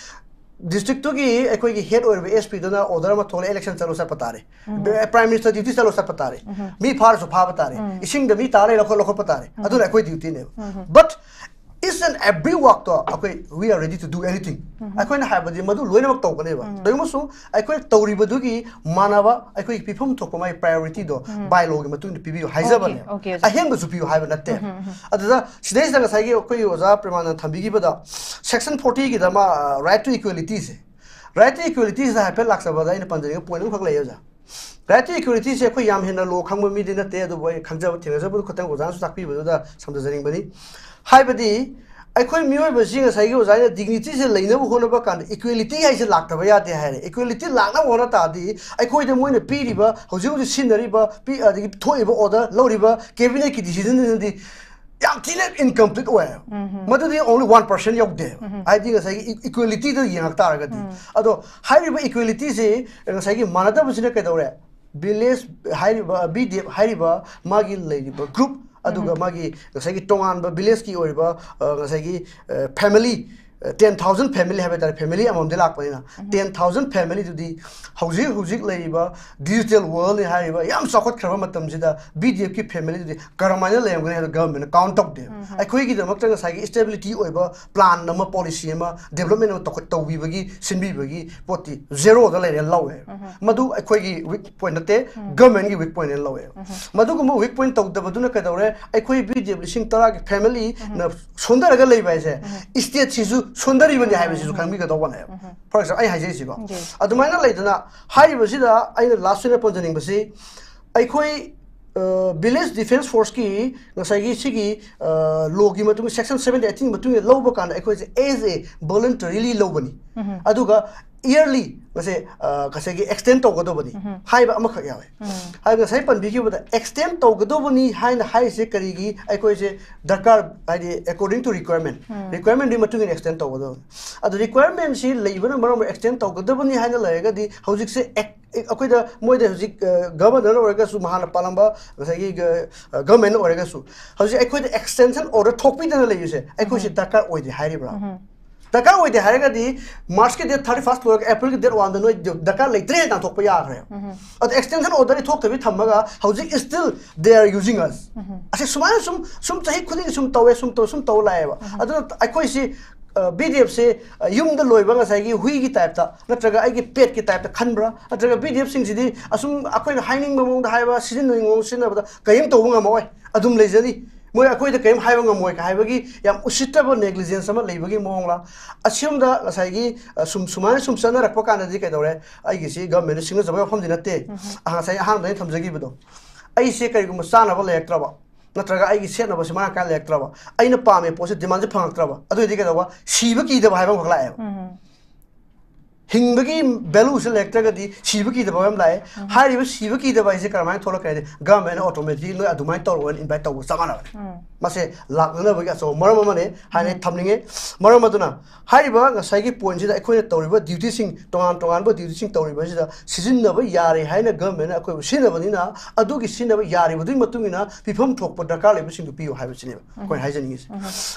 districtꯇꯨꯒꯤ ꯑꯩꯈꯣꯏꯒꯤ head ꯑꯣꯏꯔꯤꯕ SPꯗꯨꯅ order ꯑꯃ ꯊꯣꯛꯂꯛꯑꯦ, election ꯆꯠꯂꯣ ꯆꯠꯄ ꯇꯥꯔꯦ. Prime Minister duty ꯆꯠꯂꯣ ꯆꯠꯄ ꯇꯥꯔꯦ. ꯃꯤ ꯐꯥꯔꯁꯨ ꯐꯥꯕ ꯇꯥꯔꯦ. ꯏꯁꯤꯡꯗ ꯃꯤ ꯇꯥꯔ ꯂꯩ, ꯂꯧꯈꯠ ꯂꯧꯈꯠꯄ ꯇꯥꯔꯦ. ꯑꯗꯨꯅ ꯑꯩꯈꯣꯏ dutyꯅꯦꯕ. But each and every workꯇꯣ ꯑꯩꯈꯣꯏ we are ready to do anything. ꯑꯩꯈꯣꯏꯅ ꯍꯥꯏꯕꯗꯤ ꯃꯗꯨ ꯂꯣꯏꯅꯃꯛ ꯇꯧꯒꯅꯦꯕ. ꯀꯔꯤꯒꯨꯝꯕꯁꯨ ꯑꯩꯈꯣꯏ ꯇꯧꯔꯤꯕꯗꯨꯒꯤ ꯃꯥꯟꯅꯕ ꯑꯩꯈꯣꯏꯒꯤ ꯄꯤꯐꯝ ꯊꯣꯛꯄ ꯃꯥꯒꯤ priorityꯗꯣ by lawꯒꯤ ꯃꯇꯨꯡ ꯏꯟꯅ ꯄꯤꯕꯤꯌꯨ ꯍꯥꯏꯖꯕꯅꯦ. Okay, okay, ꯑꯣꯖꯥ. ꯑꯍꯦꯟꯕꯁꯨ ꯄꯤꯌꯨ ꯍꯥꯏꯕ ꯅꯠꯇꯦ. ꯑꯗꯨꯗ ꯁꯤꯗꯩꯁꯤꯗ ꯉꯁꯥꯏꯒꯤ ꯑꯩꯈꯣꯏꯒꯤ ꯑꯣꯖꯥ ꯄ꯭ꯔꯦꯃꯥꯅꯟꯗ ꯊꯝꯕꯤꯈꯤꯕꯗ section fortyꯒꯤꯗ ꯃꯥ right to equalityꯁꯦ, right to equalityꯁꯤꯗ ꯍꯥꯏꯐꯦꯠ ꯂꯥꯛꯆꯕꯗ ꯑꯩꯅ ꯄꯟꯖꯅꯤꯡꯕ point ꯑꯃꯈꯛ ꯂꯩꯌꯦ ꯑꯣꯖꯥ. Right to equalityꯁꯦ ꯑꯩꯈꯣꯏ ꯌꯥꯝ ꯍꯦꯟꯅ law ꯈꯪꯕ ꯃꯤꯗꯤ ꯅꯠꯇꯦ, ꯑꯗꯨꯕꯨ ꯑꯩ ꯈꯪꯖꯕ ꯊꯦꯡꯅꯖꯕꯗꯨ ꯈꯛꯇꯪ ꯑꯣꯖꯥꯅꯁꯨ ꯇꯥꯛꯄꯤꯕꯗꯨꯗ ꯁꯝꯖꯖꯅꯤꯡꯕꯅꯤ. ꯍꯥꯏꯕꯗꯤ ꯑꯩꯈꯣꯏ ꯃꯤꯑꯣꯏꯕꯁꯤ ꯉꯁꯥꯏꯒꯤ ꯑꯣꯖꯥꯅ dignity ꯁꯦ ꯂꯩꯅꯕ ꯍꯣꯠꯅꯕ ꯀꯥꯟꯗ equality ꯍꯥꯏꯁꯦ ꯂꯥꯛꯇꯕ ꯌꯥꯗꯦ ꯍꯥꯏꯔꯦ꯫ Equality ꯂꯥꯛꯅꯕ ꯍꯣꯠꯅ ꯇꯥꯔꯗꯤ ꯑꯩꯈꯣꯏꯗ ꯃꯣꯏꯅ ꯄꯤꯔꯤꯕ, ꯍꯧꯖꯤꯛ ꯍꯧꯖꯤꯛ ꯁꯤꯖꯤꯟꯅꯔꯤꯕ, ꯄꯤ-, ꯑꯗꯒꯤ ꯊꯣꯛꯏꯕ order, ꯂꯧꯔꯤꯕ cabinet ꯀꯤ decision ꯗꯨꯅꯗꯤ ꯌꯥꯝ ꯊꯤꯅ incomplete ꯑꯣꯏ꯫ ꯃꯗꯨꯗꯤ only one percent ꯌꯧꯗꯦ꯫ ꯍꯥꯏꯗꯤ ꯉꯁꯥꯏꯒꯤ e-, equality ꯗ ꯌꯦꯡꯉꯛ ꯇꯥꯔꯒꯗꯤ꯫ ꯑꯗꯣ ꯍꯥꯏꯔꯤꯕ equality ꯁꯦ ꯉꯁꯥꯏꯒꯤ ꯃꯥꯟꯅꯗꯕꯁꯤꯅ ꯀꯩꯗꯧꯔꯦ? Village ꯍꯥꯏꯔꯤꯕ, B D F ꯍꯥꯏꯔꯤꯕ ꯃꯥꯒꯤ ꯂꯩꯔꯤꯕ group, ꯑꯗꯨꯒ ꯃꯥꯒꯤ ꯉꯁꯥꯏꯒꯤ ꯇꯣꯉꯥꯟꯕ village ꯀꯤ ꯑꯣꯏꯔꯤꯕ, ꯑ, ꯉꯁꯥꯏꯒꯤ, ꯑ, family, ꯑ, ten thousand family ꯍꯥꯏꯕ ꯇꯥꯔꯦ, family ꯑꯃꯃꯝꯗꯤ ꯂꯥꯛꯄꯅꯤꯅ, ten thousand family ꯗꯨꯗꯤ ꯍꯧꯖꯤꯛ ꯍꯧꯖꯤꯛ ꯂꯩꯔꯤꯕ digital world ꯅꯤ ꯍꯥꯏꯔꯤꯕ ꯌꯥꯝ ꯆꯥꯎꯈꯠꯈ꯭ꯔꯕ ꯃꯇꯝꯁꯤꯗ B D F ꯀꯤ family ꯗꯨꯗꯤ ꯀꯔꯝꯍꯥꯏꯅ ꯂꯩꯔꯝꯒꯅꯤ ꯍꯥꯏꯕꯗꯣ government ꯅ count ꯇꯧꯗꯦ꯫ ꯑꯩꯈꯣꯏꯒꯤꯗꯃꯛꯇ ꯉꯁꯥꯏꯒꯤ stability ꯑꯣꯏꯕ plan ꯑꯃ, policy ꯑꯃ, development ꯑꯃ ꯇꯧꯈꯠ-, ꯇꯧꯕꯤꯕꯒꯤ, ꯁꯤꯟꯕꯤꯕꯒꯤ ꯄꯣꯠꯇꯤ zero ꯗ ꯂꯩꯔꯦ ꯂꯧꯋꯦ꯫ ꯃꯗꯨ ꯑꯩꯈꯣꯏꯒꯤ weak point ꯅꯠꯇꯦ, government ꯒꯤ weak point ꯅꯦꯅ ꯂꯧꯋꯦ꯫ ꯃꯗꯨꯒꯨꯝꯕ weak point ꯇꯧꯗꯕꯗꯨꯅ ꯀꯩꯗꯧꯔꯦ? ꯑꯩꯈꯣꯏ B D F ꯂꯤꯁꯤꯡ ꯇꯔꯥꯒꯤ family ꯅ ꯁꯣꯟꯊꯔꯒ ꯂꯩꯕ ꯍꯥꯏꯁꯦ, state ꯁꯤꯁꯨ ꯁꯣꯟꯊꯔꯤꯕꯅꯦ ꯍꯥꯏꯕꯁꯤꯁꯨ ꯈꯪꯕꯤꯒꯗꯧꯕꯅꯦꯕ꯫ For example, ꯑꯩ ꯍꯥꯏꯖꯩꯁꯤꯀꯣ꯫ ꯑꯗꯨꯃꯥꯏꯅ ꯂꯩꯗꯅ, ꯍꯥꯏꯔꯤꯕꯁꯤꯗ ꯑꯩꯅ last ꯑꯣꯏꯅ ꯄꯟꯖꯅꯤꯡꯕꯁꯤ, ꯑꯩꯈꯣꯏ, ꯑ, village defence force ꯀꯤ ꯉꯁꯥꯏꯒꯤ ꯁꯤꯒꯤ, ꯑ, law ꯒꯤ ꯃꯇꯨꯡ, section seventeen eighteen ꯃꯇꯨꯡ ꯏꯟꯅ ꯂꯧꯕ ꯀꯥꯟꯗ ꯑꯩꯈꯣꯏꯁꯦ as a voluntarily ꯂꯧꯕꯅꯤ꯫ ꯑꯗꯨꯒ yearly ꯉꯁꯥꯏ, ꯑ, ꯉꯁꯥꯏꯒꯤ extend ꯇꯧꯒꯗꯧꯕꯅꯤ ꯍꯥꯏꯕ ꯑꯃꯈꯛ ꯌꯥꯎꯋꯦ꯫ ꯍꯥꯏꯗꯤ ꯉꯁꯥꯏ ꯄꯟꯕꯤꯈꯤꯕꯗ extend ꯇꯧꯒꯗꯧꯕꯅꯤ ꯍꯥꯏꯅ ꯍꯥꯏꯔꯤꯁꯦ ꯀꯔꯤꯒꯤ? ꯑꯩꯈꯣꯏꯁꯦ ꯗꯔꯀꯥꯔ, ꯍꯥꯏꯗꯤ according to requirement, requirement ꯗꯨꯒꯤ ꯃꯇꯨꯡ ꯏꯟꯅ extend ꯇꯧꯒꯗꯕꯅꯤ꯫ ꯑꯗꯣ requirement ꯁꯤ ꯂꯩꯕꯅ ꯃꯔꯝ ꯑꯣꯏꯔꯒ extend ꯇꯧꯒꯗꯕꯅꯤ ꯍꯥꯏꯅ ꯂꯩꯔꯒꯗꯤ ꯍꯧꯖꯤꯛꯁꯦ act-, ꯑꯩꯈꯣꯏꯗ, ꯃꯣꯏꯗ ꯍꯧꯖꯤꯛ, ꯑ, governor ꯑꯣꯏꯔꯒꯁꯨ, ꯍꯥꯟꯅ ꯄꯥꯜꯂꯝꯕ ꯉꯁꯥꯏꯒꯤ ꯒ-, ꯑ, government ꯑꯣꯏꯔꯒꯁꯨ, ꯍꯧꯖꯤꯛ ꯑꯩꯈꯣꯏꯗ extension order ꯊꯣꯛꯄꯤꯗꯅ ꯂꯩꯕꯁꯦ ꯑꯩꯈꯣꯏꯁꯦ ꯗꯔꯀꯥꯔ ꯑꯣꯏꯗꯦ ꯍꯥꯏꯔꯤꯕ꯭ꯔꯥ? ꯗꯔꯀꯥꯔ ꯑꯣꯏꯗꯦ ꯍꯥꯏꯔꯒꯗꯤ March ꯀꯤ date thirty first ꯂꯣꯏꯔꯒ April ꯒꯤ date one ꯗ ꯅꯣꯏ ꯗꯔꯀꯥꯔ ꯂꯩꯇ꯭ꯔꯦ ꯇꯥꯟꯊꯣꯛꯄ ꯌꯥꯈ꯭ꯔꯦ꯫ ꯑꯗꯣ extension order ꯗꯤ ꯊꯣꯛꯇꯕꯤ ꯊꯝꯃꯒ ꯍꯧꯖꯤꯛ still they are using us꯫ ꯑꯁꯤ ꯁꯨꯃꯥꯏꯅ ꯁꯨꯝ, ꯁꯨꯝ ꯆꯍꯤ ꯈꯨꯗꯤꯡꯒꯤ ꯁꯨꯝ ꯇꯧꯋꯦ, ꯁꯨꯝ ꯇꯧ, ꯁꯨꯝ ꯇꯧ ꯂꯥꯛꯑꯦꯕ꯫ ꯑꯗꯨꯅ ꯑꯩꯈꯣꯏꯁꯤ, ꯑ, B D F ꯁꯦ, ꯑ, ꯌꯨꯝꯗ ꯂꯣꯏꯕ ꯉꯁꯥꯏꯒꯤ ꯍꯨꯏꯒꯤ type ꯇ ꯅꯠꯇ꯭ꯔꯒ ꯑꯩꯒꯤ pet ꯀꯤ type ꯇ ꯈꯟꯕ꯭ꯔꯥ? ꯅꯠꯇ꯭ꯔꯒ B D F ꯁꯤꯡꯁꯤꯗꯤ ꯑꯁꯨꯝ ꯑꯩꯈꯣꯏꯅ ꯍꯥꯏꯅꯤꯡꯕ ꯃꯑꯣꯡꯗ ꯍꯥꯏꯕ, ꯁꯤꯖꯤꯟꯅꯅꯤꯡꯕ ꯃꯑꯣꯡ ꯁꯤꯖꯤꯟꯅꯕꯗ ꯀꯔꯤꯝ ꯇꯧꯕ ꯉꯝꯃꯛꯑꯣꯏ, ꯑꯗꯨꯝ ꯂꯩꯖꯅꯤ, ꯃꯣꯏ ꯑꯩꯈꯣꯏꯗ ꯀꯔꯤꯝ ꯍꯥꯏꯕ ꯉꯝꯃꯣꯏ ꯀ ꯍꯥꯏꯕꯒꯤ ꯌꯥꯝ ꯎꯁꯤꯠꯇꯕ negligence ꯑꯃ ꯂꯩꯕꯒꯤ ꯃꯑꯣꯡꯂ? ꯑꯁꯤꯒꯨꯝꯕꯗ ꯉꯁꯥꯏꯒꯤ, ꯑ, ꯁꯨꯝ, ꯁꯨꯃꯥꯏꯅ ꯁꯨꯝ ꯆꯠꯅꯔꯛꯄ ꯀꯥꯟꯗꯗꯤ ꯀꯩꯗꯧꯔꯦ? ꯑꯩꯒꯤꯁꯤ government ꯅ ꯁꯤꯡꯅꯖꯕ ꯋꯥꯐꯝꯗꯤ ꯅꯠꯇꯦ꯫ ꯑ, ꯉꯁꯥꯏ ꯑꯍꯥꯟꯕꯗ ꯑꯩꯅ ꯊꯝꯖꯈꯤꯕꯗꯣ, ꯑꯩꯁꯦ ꯀꯔꯤꯒꯨꯝꯕ ꯆꯥꯅꯕ ꯂꯩꯔꯛꯇ꯭ꯔꯕ, ꯅꯠꯇ꯭ꯔꯒ ꯑꯩꯒꯤ ꯁꯦꯠꯅꯕꯁꯤ ꯃꯔꯥꯡ ꯀꯥꯏꯅ ꯂꯩꯔꯛꯇ꯭ꯔꯕ, ꯑꯩꯅ ꯄꯥꯝꯃꯦ ꯄꯣꯠꯁꯤ ꯗꯤꯃꯥꯟꯁꯦ ꯐꯪꯉꯛꯇ꯭ꯔꯕ, ꯑꯗꯨꯑꯣꯏꯗꯤ ꯀꯩꯗꯧꯕ? ꯁꯤꯕ ꯀꯤꯗꯕ ꯍꯥꯏꯕ ꯑꯃꯈꯛ ꯂꯥꯛꯑꯦꯕ꯫ ꯍꯤꯡꯕꯒꯤ ꯚꯦꯂꯨꯁꯦ ꯂꯩꯔꯛꯇ꯭ꯔꯒꯗꯤ ꯁꯤꯕ ꯀꯤꯗꯕ ꯑꯃ ꯂꯥꯛꯑꯦ꯫ ꯍꯥꯏꯔꯤꯕ ꯁꯤꯕ ꯀꯤꯗꯕ ꯍꯥꯏꯁꯦ ꯀꯔꯝꯍꯥꯏꯅ ꯊꯣꯛꯂꯛꯀꯦ ꯍꯥꯏꯗꯤ, ꯒꯚꯔꯟꯃꯦꯟꯅ ꯑꯣꯇꯣꯃꯦꯇꯤꯛꯂꯤ ꯅꯣꯏ ꯑꯗꯨꯃꯥꯏꯅ ꯇꯧꯔꯣꯅ ꯏꯟꯚꯥꯏꯠ ꯇꯧꯕ ꯆꯞ ꯃꯥꯟꯅꯕꯅꯦ꯫ ꯃꯁꯦ ꯂꯥꯛꯅꯅꯕꯒꯤ ꯑꯆꯧꯕ ꯃꯔꯝ ꯑꯃꯅꯦ ꯍꯥꯏꯅ ꯑꯩ ꯊꯝꯅꯤꯡꯉꯦ꯫ ꯃꯔꯝ ꯑꯗꯨꯅ ꯍꯥꯏꯔꯤꯕ ꯉꯁꯥꯏꯒꯤ ꯄꯣꯏꯟꯁꯤꯗ ꯑꯩꯈꯣꯏꯅ ꯇꯧꯔꯤꯕ ꯗ꯭ꯌꯨꯇꯤꯁꯤꯡ, ꯇꯣꯉꯥꯟ ꯇꯣꯉꯥꯟꯕ ꯗ꯭ꯌꯨꯇꯤꯁꯤꯡ ꯇꯧꯔꯤꯕꯁꯤꯗ ꯁꯤꯖꯤꯟꯅꯕ ꯌꯥꯔꯦ ꯍꯥꯏꯅ ꯒꯚꯔꯟꯃꯦꯟꯅ ꯑꯩꯈꯣꯏꯕꯨ ꯁꯤꯖꯤꯟꯅꯕꯅꯤꯅ, ꯑꯗꯨꯒꯤ ꯁꯤꯖꯤꯟꯅꯕ ꯌꯥꯔꯤꯕꯗꯨꯒꯤ ꯃꯇꯨꯡ ꯏꯟꯅ ꯄꯤꯐꯝ ꯊꯣꯛꯄ ꯗꯔꯀꯥꯔ ꯂꯩꯕꯁꯤꯡꯗꯨ ꯄꯤꯌꯨ ꯍꯥꯏꯕꯁꯤꯅꯦꯕ ꯑꯩꯈꯣꯏꯅ ꯍꯥꯏꯖꯅꯤꯡꯉꯤꯁꯦ꯫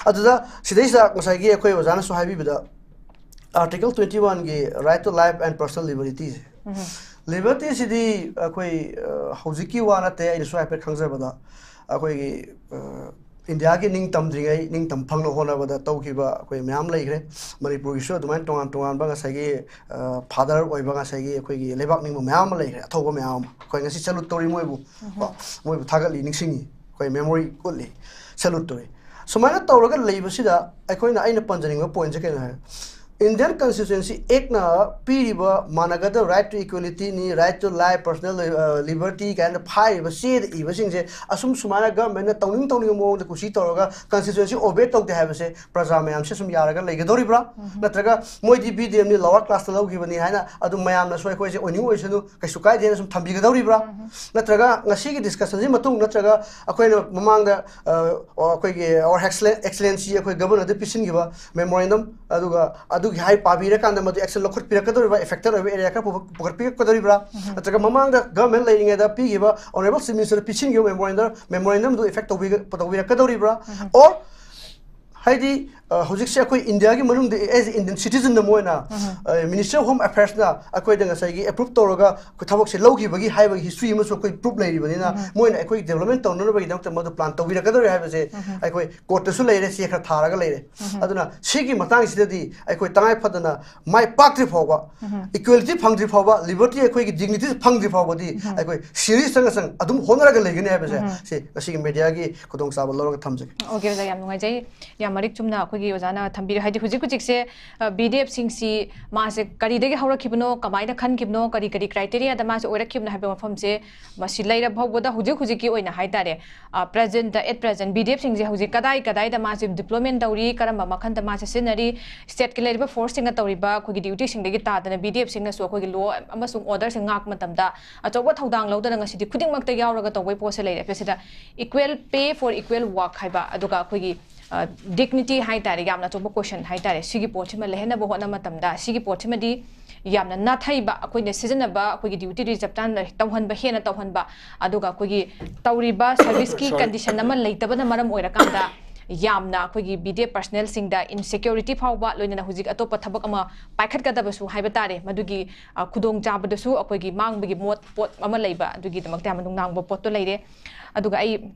ꯑꯗꯨꯗ ꯁꯤꯗꯩꯁꯤꯗ ꯉꯁꯥꯏꯒꯤ ꯑꯩꯈꯣꯏ ꯑꯣꯖꯥꯅꯁꯨ ꯍꯥꯏꯕꯤꯕꯗ, Article twenty one ꯒꯤ right to life and personal liberty ꯁꯦ, ꯂꯤꯕꯔꯇꯤꯁꯤꯗꯤ ꯑꯩꯈꯣꯏ, ꯑ, ꯍꯧꯖꯤꯛꯀꯤ ꯋꯥ ꯅꯠꯇꯦ, ꯑꯩꯅꯁꯨ ꯍꯥꯏꯐꯦꯠ ꯈꯪꯖꯕꯗ, ꯑꯩꯈꯣꯏꯒꯤ, ꯑ, ꯏꯟꯗꯤꯌꯥꯒꯤ ꯅꯤꯡ ꯇꯝꯗ꯭ꯔꯤꯉꯩ, ꯅꯤꯡ ꯇꯝ ꯐꯪꯅ ꯍꯣꯠꯅꯕꯗ ꯇꯧꯈꯤꯕ ꯑꯩꯈꯣꯏ ꯃꯌꯥꯝ ꯂꯩꯈ꯭ꯔꯦ꯫ ꯃꯅꯤꯄꯨꯔꯒꯤꯁꯨ ꯑꯗꯨꯃꯥꯏꯅ ꯇꯣꯉꯥꯟ ꯇꯣꯉꯥꯟꯕ ꯉꯁꯥꯏꯒꯤ, ꯑ, ꯐꯥꯗꯔ ꯑꯣꯏꯕ ꯉꯁꯥꯏꯒꯤ ꯑꯩꯈꯣꯏꯒꯤ ꯂꯩꯕꯥꯛ ꯅꯤꯡꯕ ꯃꯌꯥꯝ ꯑꯃ ꯂꯩꯈ꯭ꯔꯦ, ꯑꯊꯧꯕ ꯃꯌꯥꯝ ꯑꯃ꯫ ꯑꯩꯈꯣꯏ ꯉꯁꯤ ꯁꯦꯂꯨꯠ ꯇꯧꯔꯤ ꯃꯣꯏꯕꯨ, ꯀꯣ, ꯃꯣꯏꯕꯨ ꯊꯥꯒꯠꯂꯤ, ꯅꯤꯡꯁꯤꯡꯉꯤ, ꯑꯩꯈꯣꯏ ꯃꯦꯃꯣꯔꯤ ꯎꯠꯂꯤ, ꯁꯦꯂꯨꯠ ꯇꯧꯔꯤ꯫ ꯁꯨꯃꯥꯏꯅ ꯇꯧꯔꯒ ꯂꯩꯕꯁꯤꯗ ꯑꯩꯈꯣꯏꯅ, ꯑꯩꯅ ꯄꯟꯖꯅꯤꯡꯕ ꯄꯣꯏꯟꯁꯦ ꯀꯩꯅꯣ ꯍꯥꯏ, Indian Constituency Act ꯅ ꯄꯤꯔꯤꯕ ꯃꯥꯟꯅꯒꯗꯕ right to equality ꯅꯤ, right to life, personal, ꯑ, liberty ꯀꯥꯏꯅ ꯐꯥꯏꯔꯤꯕ ꯆꯦꯗ ꯏꯕꯁꯤꯡꯁꯦ ꯑꯁꯨꯝ ꯁꯨꯃꯥꯏꯅ ꯒꯚꯔꯟꯃꯦꯟꯅ ꯇꯧꯅꯤꯡ ꯇꯧꯅꯤꯡꯕ ꯃꯑꯣꯡꯗ ꯀꯨꯁꯤ ꯇꯧꯔꯒ ꯀꯟꯁꯇꯤꯇ꯭ꯌꯨꯁꯟꯁꯤ ꯑꯣꯕꯦ ꯇꯧꯗꯦ ꯍꯥꯏꯕꯁꯦ ꯄ꯭ꯔꯖꯥ ꯃꯌꯥꯝꯁꯦ ꯁꯨꯝ ꯌꯥꯔꯒ ꯂꯩꯒꯗꯧꯔꯤꯕ꯭ꯔꯥ? ꯅꯠꯇ꯭ꯔꯒ ꯃꯣꯏꯗꯤ ꯕꯤ ꯗꯤ ꯑꯦꯝꯅꯤ, lower class ꯇ ꯂꯧꯈꯤꯕꯅꯤ ꯍꯥꯏꯅ ꯑꯗꯨꯝ ꯃꯌꯥꯝꯅꯁꯨ ꯑꯩꯈꯣꯏꯁꯦ ꯑꯣꯏꯅꯤꯡ ꯑꯣꯏꯁꯅꯨ, ꯀꯩꯁꯨ ꯀꯥꯏꯗꯦꯅ ꯁꯨꯝ ꯊꯝꯕꯤꯒꯗꯧꯔꯤꯕ꯭ꯔꯥ? ꯅꯠꯇ꯭ꯔꯒ ꯉꯁꯤꯒꯤ ꯗꯤꯁꯀꯁꯟꯁꯤ ꯃꯇꯨꯡ, ꯅꯠꯇ꯭ꯔꯒ ꯑꯩꯈꯣꯏꯅ ꯃꯃꯥꯡꯗ, ꯑ, ꯑꯩꯈꯣꯏꯒꯤ Our Excellen-, Excellency ꯑꯩꯈꯣꯏ ꯒꯚꯔꯅꯔꯗ ꯄꯤꯁꯤꯟꯈꯤꯕ ꯃꯦꯃꯣꯔꯦꯟꯗꯝ, ꯑꯗꯨꯒ ꯑꯗꯨꯒꯤ ꯍꯥꯏ ꯄꯥꯕꯤꯔꯀꯥꯟꯗ ꯃꯗꯨ ꯑꯦꯛꯁꯟ ꯂꯧꯈꯠꯄꯤꯔꯛꯀꯗꯧꯔꯤꯕ꯭ꯔꯥ, ꯑꯦꯐꯦꯛꯇꯦꯠ ꯑꯣꯏꯕ ꯑꯦꯔꯤꯌꯥ ꯈꯔ ꯄꯨ-, ꯄꯨꯈꯠꯄꯤꯔꯛꯀꯗꯧꯔꯤꯕ꯭ꯔꯥ? ꯅꯠꯇ꯭ꯔꯒ ꯃꯃꯥꯡꯗ ꯒꯚꯔꯟꯃꯦꯟ ꯂꯩꯔꯤꯉꯩꯗ ꯄꯤꯈꯤꯕ ꯑꯣꯅꯔꯦꯕꯜ ꯆꯤꯐ ꯃꯤꯅꯤꯁꯇꯔꯗ ꯄꯤꯁꯤꯟꯈꯤꯕ ꯃꯦꯃꯣꯔꯦꯟꯗꯝ, ꯃꯦꯃꯣꯔꯦꯟꯗꯝꯗꯨ ꯏꯐꯦꯛ ꯇꯧꯕꯤꯒ-, ꯇꯧꯕꯤꯔꯛꯀꯗꯧꯔꯤꯕ꯭ꯔꯥ? Or ꯍꯥꯏꯗꯤ, ꯑ, ꯍꯧꯖꯤꯛꯁꯦ ꯑꯩꯈꯣꯏ ꯏꯟꯗꯤꯌꯥꯒꯤ ꯃꯅꯨꯡꯗ as Indian citizen ꯑꯃ ꯑꯣꯏꯅ, ꯑ, Ministry of Home Affairs ꯅ ꯑꯩꯈꯣꯏꯗ ꯉꯁꯥꯏꯒꯤ ꯑꯦꯄ꯭ꯔꯨꯞ ꯇꯧꯔꯒ ꯑꯩꯈꯣꯏ ꯊꯕꯛꯁꯦ ꯂꯧꯈꯤꯕꯒꯤ ꯍꯥꯏꯕꯒꯤ ꯍꯤꯁꯇ꯭ꯔꯤ ꯑꯃꯁꯨ ꯑꯩꯈꯣꯏ ꯄ꯭ꯔꯨꯞ ꯂꯩꯔꯤꯕꯅꯤꯅ, ꯃꯣꯏꯅ ꯑꯩꯈꯣꯏ ꯗꯤꯕꯂꯞꯃꯦꯟ ꯇꯧꯅꯅꯕꯒꯤꯗꯃꯛꯇ ꯃꯗꯨ ꯄ꯭ꯂꯥꯟ ꯇꯧꯕꯤꯔꯛꯀꯗꯧꯔꯦ ꯍꯥꯏꯕꯁꯦ ꯑꯩꯈꯣꯏ ꯀꯣꯔꯠꯇꯁꯨ ꯂꯩꯔꯦ, ꯆꯦ ꯈꯔ ꯊꯥꯔꯒ ꯂꯩꯔꯦ꯫ ꯑꯗꯨꯅ ꯁꯤꯒꯤ ꯃꯇꯥꯡꯁꯤꯗꯗꯤ ꯑꯩꯈꯣꯏ ꯇꯉꯥꯏ ꯐꯗꯅ ꯃꯥꯏ ꯄꯥꯛꯇ꯭ꯔꯤ ꯐꯥꯎꯕ, ꯏꯀ꯭ꯋꯦꯂꯤꯇꯤ ꯐꯪꯗ꯭ꯔꯤ ꯐꯥꯎꯕ, ꯂꯤꯕꯔꯇꯤ ꯑꯩꯈꯣꯏꯒꯤ ꯗꯤꯒꯅꯤꯇꯤ ꯐꯪꯗ꯭ꯔꯤ ꯐꯥꯎꯕꯗꯤ ꯑꯩꯈꯣꯏ ꯁꯤꯔꯤꯁ ꯆꯪꯉ ꯆꯪ ꯑꯗꯨꯝ ꯍꯣꯠꯅꯔꯒ ꯂꯩꯒꯅꯤ ꯍꯥꯏꯕꯁꯦ ꯁꯤ ꯉꯁꯤꯒꯤ ꯃꯦꯗꯤꯌꯥꯒꯤ ꯈꯨꯗꯣꯡꯆꯥꯕ ꯂꯧꯔꯒ ꯊꯝꯖꯒꯦ꯫ ꯑꯣꯀꯦ, ꯑꯣꯖꯥ, ꯌꯥꯝ ꯅꯨꯡꯉꯥꯏꯖꯩ꯫ ꯌꯥꯝ ꯃꯔꯤꯛ ꯆꯨꯝꯅ ꯑꯩꯈꯣꯏ ꯑꯣꯖꯥꯅ ꯊꯝꯕꯤꯔꯦ꯫ ꯍꯥꯏꯗꯤ ꯍꯧꯖꯤꯛ ꯍꯧꯖꯤꯛꯁꯦ, ꯑ, ꯕꯤ ꯗꯤ ꯑꯦꯐꯁꯤꯡꯁꯤ ꯃꯥꯁꯦ ꯀꯔꯤꯗꯒꯤ ꯍꯧꯔꯛꯈꯤꯕꯅꯣ, ꯀꯃꯥꯏꯅ ꯈꯟꯈꯤꯕꯅꯣ, ꯀꯔꯤ ꯀꯔꯤ ꯀ꯭ꯔꯥꯏꯇꯦꯔꯤꯌꯥꯗ ꯃꯥꯁꯦ ꯑꯣꯏꯔꯛꯈꯤꯕꯅꯣ ꯍꯥꯏꯕ ꯃꯐꯝꯁꯦ ꯃꯁꯤ ꯂꯩꯔ ꯐꯥꯎꯕꯗ ꯍꯧꯖꯤꯛ ꯍꯧꯖꯤꯛꯀꯤ ꯑꯣꯏꯅ ꯍꯥꯏꯇꯥꯔꯦ, ꯑ, present, at present, B D ꯑꯦꯐꯁꯤꯡꯁꯦ ꯍꯧꯖꯤꯛ ꯀꯗꯥꯏ ꯀꯗꯥꯏꯗ ꯃꯥꯁꯦ ꯗꯤꯄ꯭ꯂꯣꯏꯃꯦꯟ ꯇꯧꯔꯤ, ꯀꯔꯝꯕ ꯃꯈꯜꯗ ꯃꯥꯁꯦ ꯁꯤꯖꯤꯟꯅꯔꯤ, ꯁ꯭ꯇꯦꯠꯀꯤ ꯂꯩꯔꯤꯕ ꯐꯣꯔꯁꯁꯤꯡꯅ ꯇꯧꯔꯤꯕ ꯑꯩꯈꯣꯏꯒꯤ ꯗ꯭ꯌꯨꯇꯤꯁꯤꯡꯗꯒꯤ ꯇꯥꯗꯅ ꯕꯤ ꯗꯤ ꯑꯦꯐꯁꯤꯡꯅꯁꯨ ꯑꯩꯈꯣꯏꯒꯤ ꯂꯣ ꯑꯃꯁꯨꯡ ꯑꯣꯔꯗꯔꯁꯤꯡ ꯉꯥꯛꯄ ꯃꯇꯝꯗ ꯑꯆꯧꯕ ꯊꯧꯗꯥꯡ ꯂꯧꯗꯅ ꯉꯁꯤꯗꯤ ꯈꯨꯗꯤꯡꯃꯛꯇ ꯌꯥꯎꯔꯒ ꯇꯧꯕꯒꯤ ꯄꯣꯠꯁꯦ ꯂꯩꯔꯦ꯫ ꯃꯁꯤꯗ equal pay for equal work ꯍꯥꯏꯕ, ꯑꯗꯨꯒ ꯑꯩꯈꯣꯏꯒꯤ, ꯑ, dignity ꯍꯥꯏꯇꯥꯔꯦ, ꯌꯥꯝꯅ ꯑꯆꯧꯕ question ꯍꯥꯏꯇꯥꯔꯦ꯫ ꯁꯤꯒꯤ ꯄꯣꯠꯁꯤꯃ ꯂꯩꯍꯟꯅꯕ ꯍꯣꯠꯅꯕ ꯃꯇꯝꯗ ꯁꯤꯒꯤ ꯄꯣꯠꯁꯤꯃꯗꯤ ꯌꯥꯝꯅ ꯅꯥꯊꯩꯕ, ꯑꯩꯈꯣꯏꯅ ꯁꯤꯖꯤꯟꯅꯕ ꯑꯩꯈꯣꯏꯒꯤ ꯗ꯭ꯌꯨꯇꯤꯗꯨ ꯆꯞ ꯆꯥꯅ ꯇꯧꯍꯟꯕ, ꯍꯦꯟꯅ ꯇꯧꯍꯟꯕ, ꯑꯗꯨꯒ ꯑꯩꯈꯣꯏꯒꯤ ꯇꯧꯔꯤꯕ ꯁꯔꯚꯤꯁꯀꯤ ꯁꯣꯔꯤ꯫ ꯀꯟꯗꯤꯁꯟ ꯑꯃ ꯂꯩꯇꯕꯅ ꯃꯔꯝ ꯑꯣꯏꯔꯀꯥꯟꯗ ꯌꯥꯝꯅ ꯑꯩꯈꯣꯏꯒꯤ ꯕꯤ ꯗꯤ ꯑꯦꯐ ꯄꯔꯁꯅꯦꯜꯁꯤꯡꯗ ꯏꯟꯁꯦꯀ꯭ꯌꯨꯔꯤꯇꯤ ꯐꯥꯎꯕ, ꯂꯣꯏꯅꯅ ꯍꯧꯖꯤꯛ ꯑꯇꯣꯞꯄ ꯊꯕꯛ ꯑꯃ ꯄꯥꯏꯈꯠꯀꯗꯕꯁꯨ ꯍꯥꯏꯕ ꯇꯥꯔꯦ, ꯃꯗꯨꯒꯤ, ꯑ, ꯈꯨꯗꯣꯡꯆꯥꯕꯗꯁꯨ ꯑꯩꯈꯣꯏꯒꯤ ꯃꯥꯡꯕꯒꯤ ꯃꯣꯠ, ꯄꯣꯠ ꯑꯃ ꯂꯩꯕ, ꯑꯗꯨꯒꯤꯗꯃꯛꯇ ꯌꯥꯝꯅ ꯅꯨꯡꯅꯥꯡꯕ ꯄꯣꯠꯇꯣ ꯂꯩꯔꯦ꯫ ꯑꯗꯨꯒ ꯑꯩ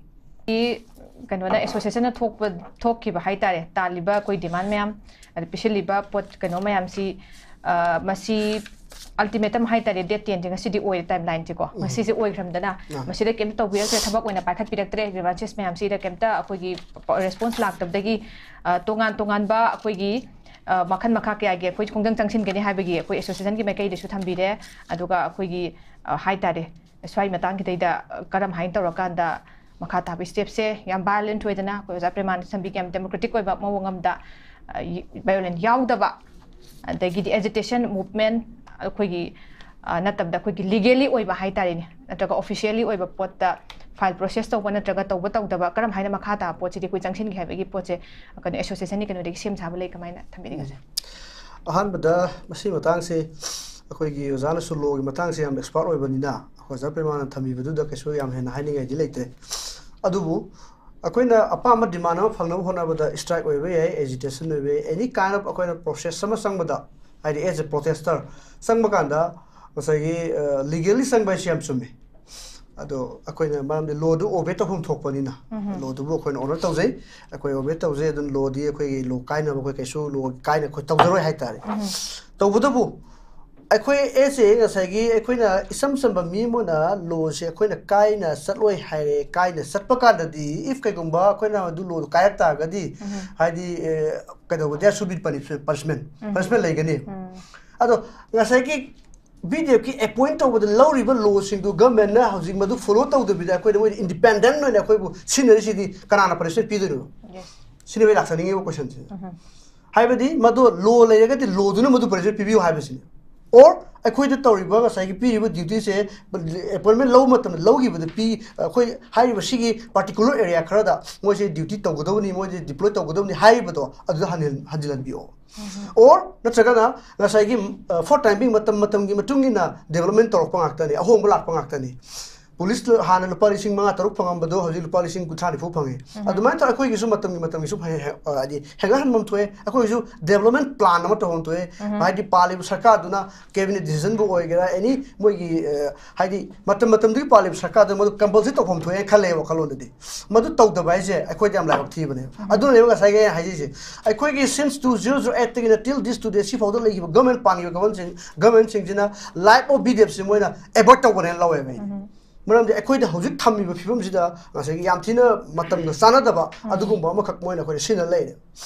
ꯀꯩꯅꯣꯗ, ꯑꯦꯁꯣꯁꯤꯌꯦꯁꯟꯅ ꯊꯣꯛꯄ, ꯊꯣꯛꯈꯤꯕ ꯍꯥꯏꯇꯥꯔꯦ, ꯇꯥꯜꯂꯤꯕ ꯑꯩꯈꯣꯏ ꯗꯤꯃꯥꯟ ꯃꯌꯥꯝ, ꯑꯗ ꯄꯤꯁꯤꯜꯂꯤꯕ ꯄꯣꯠ ꯀꯩꯅꯣ ꯃꯌꯥꯝꯁꯤ, ꯑ, ꯃꯁꯤ ꯑꯜꯇꯤꯃꯦꯇꯝ ꯍꯥꯏꯇꯥꯔꯦ, ꯗꯦꯠ ꯇꯦꯟꯁꯦ ꯉꯁꯤꯗꯤ ꯑꯣꯏꯔꯦ, ꯇꯥꯏꯝ ꯂꯥꯏꯟꯁꯦꯀꯣ꯫ ꯎꯝ꯫ ꯉꯁꯤꯁꯦ ꯑꯣꯏꯈ꯭ꯔꯝꯗꯅ, ꯑꯥ꯫ ꯃꯁꯤꯗ ꯀꯩꯝꯇ ꯇꯧꯕꯤꯔꯛꯇ꯭ꯔꯦ, ꯊꯕꯛ ꯑꯣꯏꯅ ꯄꯥꯏꯈꯠꯄꯤꯔꯛꯇ꯭ꯔꯦ, grievances ꯃꯌꯥꯝꯁꯤꯗ ꯀꯩꯝꯇ ꯑꯩꯈꯣꯏꯒꯤ ꯔꯦꯁꯄꯣꯟꯁ ꯂꯥꯛꯇꯕꯗꯒꯤ, ꯑ, ꯇꯣꯉꯥꯟ ꯇꯣꯉꯥꯟꯕ ꯑꯩꯈꯣꯏꯒꯤ, ꯑ, ꯃꯈꯜ ꯃꯈꯥ ꯀꯌꯥꯒꯤ ꯑꯩꯈꯣꯏ ꯈꯣꯡꯖꯪ ꯆꯪꯁꯤꯟꯒꯅꯤ ꯍꯥꯏꯕꯒꯤ ꯑꯩꯈꯣꯏ ꯑꯦꯁꯣꯁꯤꯌꯦꯁꯟꯒꯤ ꯃꯥꯏꯀꯩꯗꯁꯨ ꯊꯝꯕꯤꯔꯦ꯫ ꯑꯗꯨꯒ ꯑꯩꯈꯣꯏꯒꯤ, ꯑ, ꯍꯥꯏꯇꯥꯔꯦ, ꯁ꯭ꯋꯥꯏ ꯃꯇꯥꯡꯁꯤꯗꯩꯗ, ꯑ, ꯀꯔꯝ ꯍꯥꯏꯅ ꯇꯧꯔꯀꯥꯟꯗ ꯃꯈꯥ ꯇꯥꯕ ꯁ꯭ꯇꯦꯞꯁꯦ ꯌꯥꯝ ꯚꯥꯏꯑꯣꯂꯦꯟꯠ ꯑꯣꯏꯗꯅ, ꯑꯩꯈꯣꯏ ꯑꯣꯖꯥ ꯄ꯭ꯔꯦꯃꯥꯅꯟꯗ ꯊꯝꯕꯤꯒꯤ ꯌꯥꯝ ꯗꯦꯃꯣꯀ꯭ꯔꯦꯇꯤꯛ ꯑꯣꯏꯕ ꯃꯑꯣꯡ ꯑꯃꯗ, ꯑ, ꯚꯥꯏꯑꯣꯂꯦꯟ ꯌꯥꯎꯗꯕ, ꯑꯗꯒꯤꯗꯤ ꯑꯦꯖꯤꯇꯦꯁꯟ ꯃꯨꯚꯃꯦꯟ ꯑꯩꯈꯣꯏꯒꯤ, ꯑ, ꯅꯠꯇꯕꯗ ꯑꯩꯈꯣꯏꯒꯤ ꯂꯤꯒꯦꯂꯤ ꯑꯣꯏꯕ ꯍꯥꯏꯇꯥꯔꯦꯅꯦ, ꯅꯠꯇ꯭ꯔꯒ ꯑꯣꯐꯤꯁꯤꯌꯦꯜꯂꯤ ꯑꯣꯏꯕ ꯄꯣꯠꯇ ꯐꯥꯏꯜ ꯄ꯭ꯔꯣꯁꯦꯁ ꯇꯧꯕ ꯅꯠꯇ꯭ꯔꯒ ꯇꯧꯕ ꯇꯧꯗꯕ, ꯀꯔꯝ ꯍꯥꯏꯅ ꯃꯈꯥ ꯇꯥꯕ ꯄꯣꯠꯁꯤꯗꯤ ꯑꯩꯈꯣꯏ ꯆꯪꯁꯤꯟꯒꯦ ꯍꯥꯏꯕꯒꯤ ꯄꯣꯠꯁꯦ, ꯀꯩꯅꯣ, ꯑꯦꯁꯣꯁꯤꯌꯦꯁꯟꯒꯤ ꯀꯩꯅꯣꯗꯒꯤ ꯁꯦꯝ ꯁꯥꯕ ꯂꯩ, ꯀꯃꯥꯏꯅ ꯊꯝꯕꯤꯅꯤꯡꯉꯤ? ꯑꯍꯥꯟꯕꯗ ꯃꯁꯤ ꯃꯇꯥꯡꯁꯤ ꯑꯩꯈꯣꯏꯒꯤ ꯑꯣꯖꯥꯅꯁꯨ ꯂꯣꯒꯤ ꯃꯇꯥꯡꯁꯦ ꯌꯥꯝ ꯑꯦꯛꯁꯄꯥꯔꯠ ꯑꯣꯏꯕꯅꯤꯅ, ꯑꯩꯈꯣꯏ ꯑꯣꯖꯥ ꯄ꯭ꯔꯦꯃꯥꯅꯟꯗ ꯊꯝꯕꯤꯕꯗꯨꯗ ꯀꯩꯁꯨ ꯌꯥꯝ ꯍꯦꯟꯅ ꯍꯥꯏꯅꯤꯡꯉꯥꯏꯗꯤ ꯂꯩꯇ꯭ꯔꯦ꯫ ꯑꯗꯨꯕꯨ ꯑꯩꯈꯣꯏꯅ ꯑꯄꯥꯝꯕ ꯗꯤꯃꯥꯟ ꯑꯃ ꯐꯪꯅꯕ ꯍꯣꯠꯅꯕꯗ ꯁ꯭ꯇ꯭ꯔꯥꯏꯛ ꯑꯣꯏꯕ ꯌꯥꯏ, ꯑꯦꯖꯤꯇꯦꯁꯟ ꯑꯣꯏꯕ ꯌꯥꯏ, any kind of ꯑꯩꯈꯣꯏꯅ ꯄ꯭ꯔꯣꯁꯦꯁ ꯑꯃ ꯆꯪꯕꯗ, ꯍꯥꯏꯗꯤ as a protester ꯆꯪꯕ ꯀꯥꯟꯗ ꯉꯁꯥꯏꯒꯤ, ꯑ, ꯂꯤꯒꯦꯜꯂꯤ ꯆꯪꯕ ꯍꯥꯏꯁꯤ ꯌꯥꯝ ꯆꯨꯝꯃꯤ꯫ ꯑꯗꯣ ꯑꯩꯈꯣꯏꯅ ꯃꯔꯝꯗꯤ ꯂꯣꯗꯨ ꯑꯣꯕꯦ ꯇꯧꯐꯝ ꯊꯣꯛꯄꯅꯤꯅ, ꯎꯝꯍꯨꯝ꯫ ꯂꯣꯗꯨꯕꯨ ꯑꯩꯈꯣꯏꯅ ꯑꯣꯅꯔ ꯇꯧꯖꯩ, ꯑꯩꯈꯣꯏ ꯑꯣꯕꯦ ꯇꯧꯖꯩ, ꯑꯗꯨꯅ ꯂꯣꯗꯤ ꯑꯩꯈꯣꯏꯒꯤ ꯂꯣ ꯀꯥꯏꯅꯕ ꯑꯩꯈꯣꯏ ꯀꯩꯁꯨ ꯂꯣ ꯀꯥꯏꯅ ꯑꯩꯈꯣꯏ ꯇꯧꯖꯔꯣꯏ ꯍꯥꯏꯇꯥꯔꯦ꯫ ꯎꯝꯍꯨꯝ꯫ ꯇꯧꯕꯇꯕꯨ ꯑꯩꯈꯣꯏ ꯑꯦꯁ ꯑꯦ ꯉꯁꯥꯏꯒꯤ ꯑꯩꯈꯣꯏꯅ ꯏꯆꯝ ꯆꯝꯕ ꯃꯤ ꯑꯃꯅ ꯂꯣꯁꯦ ꯑꯩꯈꯣꯏꯅ ꯀꯥꯏꯅ ꯆꯠꯂꯣꯏ ꯍꯥꯏꯔꯦ, ꯀꯥꯏꯅ ꯆꯠꯄ ꯀꯥꯟꯗꯗꯤ, ꯏꯐ ꯀꯩꯒꯨꯝꯕ ꯑꯩꯈꯣꯏꯅ ꯑꯗꯨ ꯂꯣꯗꯣ ꯀꯥꯏꯔꯛ ꯇꯥꯔꯒꯗꯤ, ꯍꯥꯏꯗꯤ, ꯑꯦ, ꯀꯩꯗꯧꯕ, there should be punishment, punishment, punishment ꯂꯩꯒꯅꯤ꯫ ꯑꯗꯣ ꯉꯁꯥꯏꯒꯤ ꯕꯤ ꯗꯤ ꯑꯦꯐꯀꯤ ꯑꯦꯄꯣꯏꯟ ꯇꯧꯕꯗ ꯂꯧꯔꯤꯕ ꯂꯣꯁꯤꯡꯗꯨ ꯒꯚꯔꯟꯃꯦꯟꯅ ꯍꯧꯖꯤꯛ ꯃꯗꯨ ꯐꯣꯂꯣ ꯇꯧꯗꯕꯤꯗ ꯑꯩꯈꯣꯏꯗ ꯃꯣꯏꯅ ꯏꯟꯗꯤꯄꯦꯟꯗꯦꯟ ꯑꯣꯏꯅ ꯑꯩꯈꯣꯏꯕꯨ ꯁꯤꯖꯤꯟꯅꯔꯤꯁꯤꯗꯤ ꯀꯅꯥꯅ ꯄꯅꯤꯁꯃꯦꯟ ꯄꯤꯗꯣꯏꯅꯣ? ꯁꯤꯅꯦꯕ ꯑꯩ ꯂꯥꯛꯆꯅꯤꯡꯉꯤꯕ ꯀꯣꯏꯁꯟꯁꯦ꯫ ꯍꯥꯏꯕꯗꯤ ꯃꯗꯨ ꯂꯣ ꯂꯩꯔꯒꯗꯤ ꯂꯣꯗꯨꯅ ꯃꯗꯨ ꯄꯅꯤꯁꯃꯦꯟ ꯄꯤꯕꯤꯌꯨ ꯍꯥꯏꯕꯁꯤꯅꯤ꯫ ꯑꯣꯔ ꯑꯩꯈꯣꯏꯗ ꯇꯧꯔꯤꯕ ꯉꯁꯥꯏꯒꯤ ꯄꯤꯔꯤꯕ ꯗ꯭ꯌꯨꯇꯤꯁꯦ ꯑꯦꯄꯣꯏꯟꯃꯦꯟ ꯂꯧꯕ ꯃꯇꯝꯗ ꯂꯧꯈꯤꯕꯗ ꯄꯤ, ꯑꯩꯈꯣꯏ ꯍꯥꯏꯔꯤꯕ ꯁꯤꯒꯤ ꯄꯥꯔꯇꯤꯀꯨꯂꯔ ꯑꯦꯔꯤꯌꯥ ꯈꯔꯗ ꯃꯣꯏꯁꯦ ꯗ꯭ꯌꯨꯇꯤ ꯇꯧꯒꯗꯕꯅꯤ, ꯃꯣꯏꯁꯦ ꯗꯤꯄ꯭ꯂꯣꯏ ꯇꯧꯒꯗꯕꯅꯤ ꯍꯥꯏꯔꯤꯕꯗꯣ ꯑꯗꯨꯗ ꯍꯟꯖꯤꯜ-, ꯍꯟꯖꯤꯜꯍꯟꯕꯤꯌꯣ꯫ ꯑꯣꯔ ꯅꯠꯇ꯭ꯔꯒꯅ ꯉꯁꯥꯏꯒꯤ, ꯑ, ꯐꯣꯔ ꯇꯥꯏꯝ ꯕꯤꯡ ꯃꯇꯝ ꯃꯇꯝꯒꯤ ꯃꯇꯨꯡ ꯏꯟꯅ ꯗꯤꯕꯂꯞꯃꯦꯟ ꯇꯧꯔꯛꯄ ꯉꯥꯛꯇꯅꯤ, ꯑꯍꯣꯡꯕ ꯂꯥꯛꯄ ꯉꯥꯛꯇꯅꯤ꯫ ꯄꯨꯂꯤꯁ ꯍꯥꯟꯅ ꯂꯨꯄꯥ ꯂꯤꯁꯤꯡ ꯃꯉꯥ ꯇꯔꯨꯛ ꯐꯪꯉꯝꯕꯗꯣ ꯍꯧꯖꯤꯛ ꯂꯨꯄꯥ ꯂꯤꯁꯤꯡ ꯀꯨꯟꯊ꯭ꯔꯥ ꯅꯤꯐꯨ ꯐꯪꯉꯦ꯫ ꯑꯗꯨꯃꯥꯏꯅ ꯇꯧꯔ ꯑꯩꯈꯣꯏꯒꯤꯁꯨ ꯃꯇꯝꯒꯤ ꯃꯇꯝꯒꯤꯁꯨ ꯍꯦ-, ꯍꯦ-, ꯑ, ꯍꯥꯏꯗꯤ ꯍꯦꯟꯒꯠꯍꯟꯐꯝ ꯊꯣꯛꯑꯦ꯫ ꯑꯩꯈꯣꯏꯒꯤꯁꯨ ꯗꯤꯕꯂꯞꯃꯦꯟ ꯄ꯭ꯂꯥꯟ ꯑꯃ ꯇꯧꯐꯝ ꯊꯣꯛꯑꯦ꯫ ꯍꯥꯏꯗꯤ ꯄꯥꯜꯂꯤꯕ ꯁꯔꯀꯥꯔꯗꯨꯅ ꯀꯦꯕꯤꯅꯦꯠ ꯗꯤꯁꯤꯖꯟꯕꯨ ꯑꯣꯏꯒꯦꯔꯥ, ꯑꯦꯅꯤ ꯃꯣꯏꯒꯤ, ꯑ, ꯍꯥꯏꯗꯤ ꯃꯇꯝ ꯃꯇꯝꯗꯨꯒꯤ ꯄꯥꯜꯂꯤꯕ ꯁꯔꯀꯥꯔꯗꯨꯅ ꯃꯗꯨ ꯀꯝꯄꯜꯁꯔꯤ ꯇꯧꯐꯝ ꯊꯣꯛꯑꯦꯅ ꯈꯜꯂꯦ ꯋꯥꯈꯜꯂꯣꯟꯗꯗꯤ꯫ ꯃꯗꯨ ꯇꯧꯗꯕ ꯍꯥꯏꯁꯦ ꯑꯩꯈꯣꯏꯗ ꯌꯥꯝ ꯂꯥꯏꯕꯛ ꯊꯤꯕꯅꯦꯕ꯫ ꯑꯗꯨꯅꯦꯕ ꯉꯁꯥꯏꯒꯤ ꯑꯩꯅ ꯍꯥꯏꯖꯩꯁꯦ꯫ ꯑꯩꯈꯣꯏꯒꯤ since two zero zero eight ꯇꯒꯤꯅ till this today ꯁꯤꯐꯥꯎꯗ ꯂꯩꯈꯤꯕ ꯒꯚꯔꯟꯃꯦꯟ ꯄꯥꯟꯈꯤꯕ ꯒꯚꯔꯟꯃꯦꯟꯁꯤꯡ, ꯒꯚꯔꯟꯃꯦꯟꯁꯤꯡꯁꯤꯅ life of B D F ꯁꯦ ꯃꯣꯏꯅ ꯑꯦꯚꯣꯏꯗ ꯇꯧꯕꯅꯦꯅ ꯂꯧꯋꯦꯕ ꯑꯩꯗꯤ꯫ ꯃꯔꯝꯗꯤ ꯑꯩꯈꯣꯏꯗ ꯍꯧꯖꯤꯛ ꯊꯝꯃꯤꯕ ꯐꯤꯕꯝꯁꯤꯗ ꯉꯁꯥꯏꯒꯤ ꯌꯥꯝ ꯊꯤꯅ ꯃꯇꯝꯒ ꯆꯥꯟꯅꯗꯕ ꯑꯗꯨꯒꯨꯝꯕ ꯑꯃꯈꯛ ꯃꯣꯏꯅ ꯑꯩꯈꯣꯏꯗ ꯁꯤꯖꯤꯟꯅ ꯂꯩꯔꯦ꯫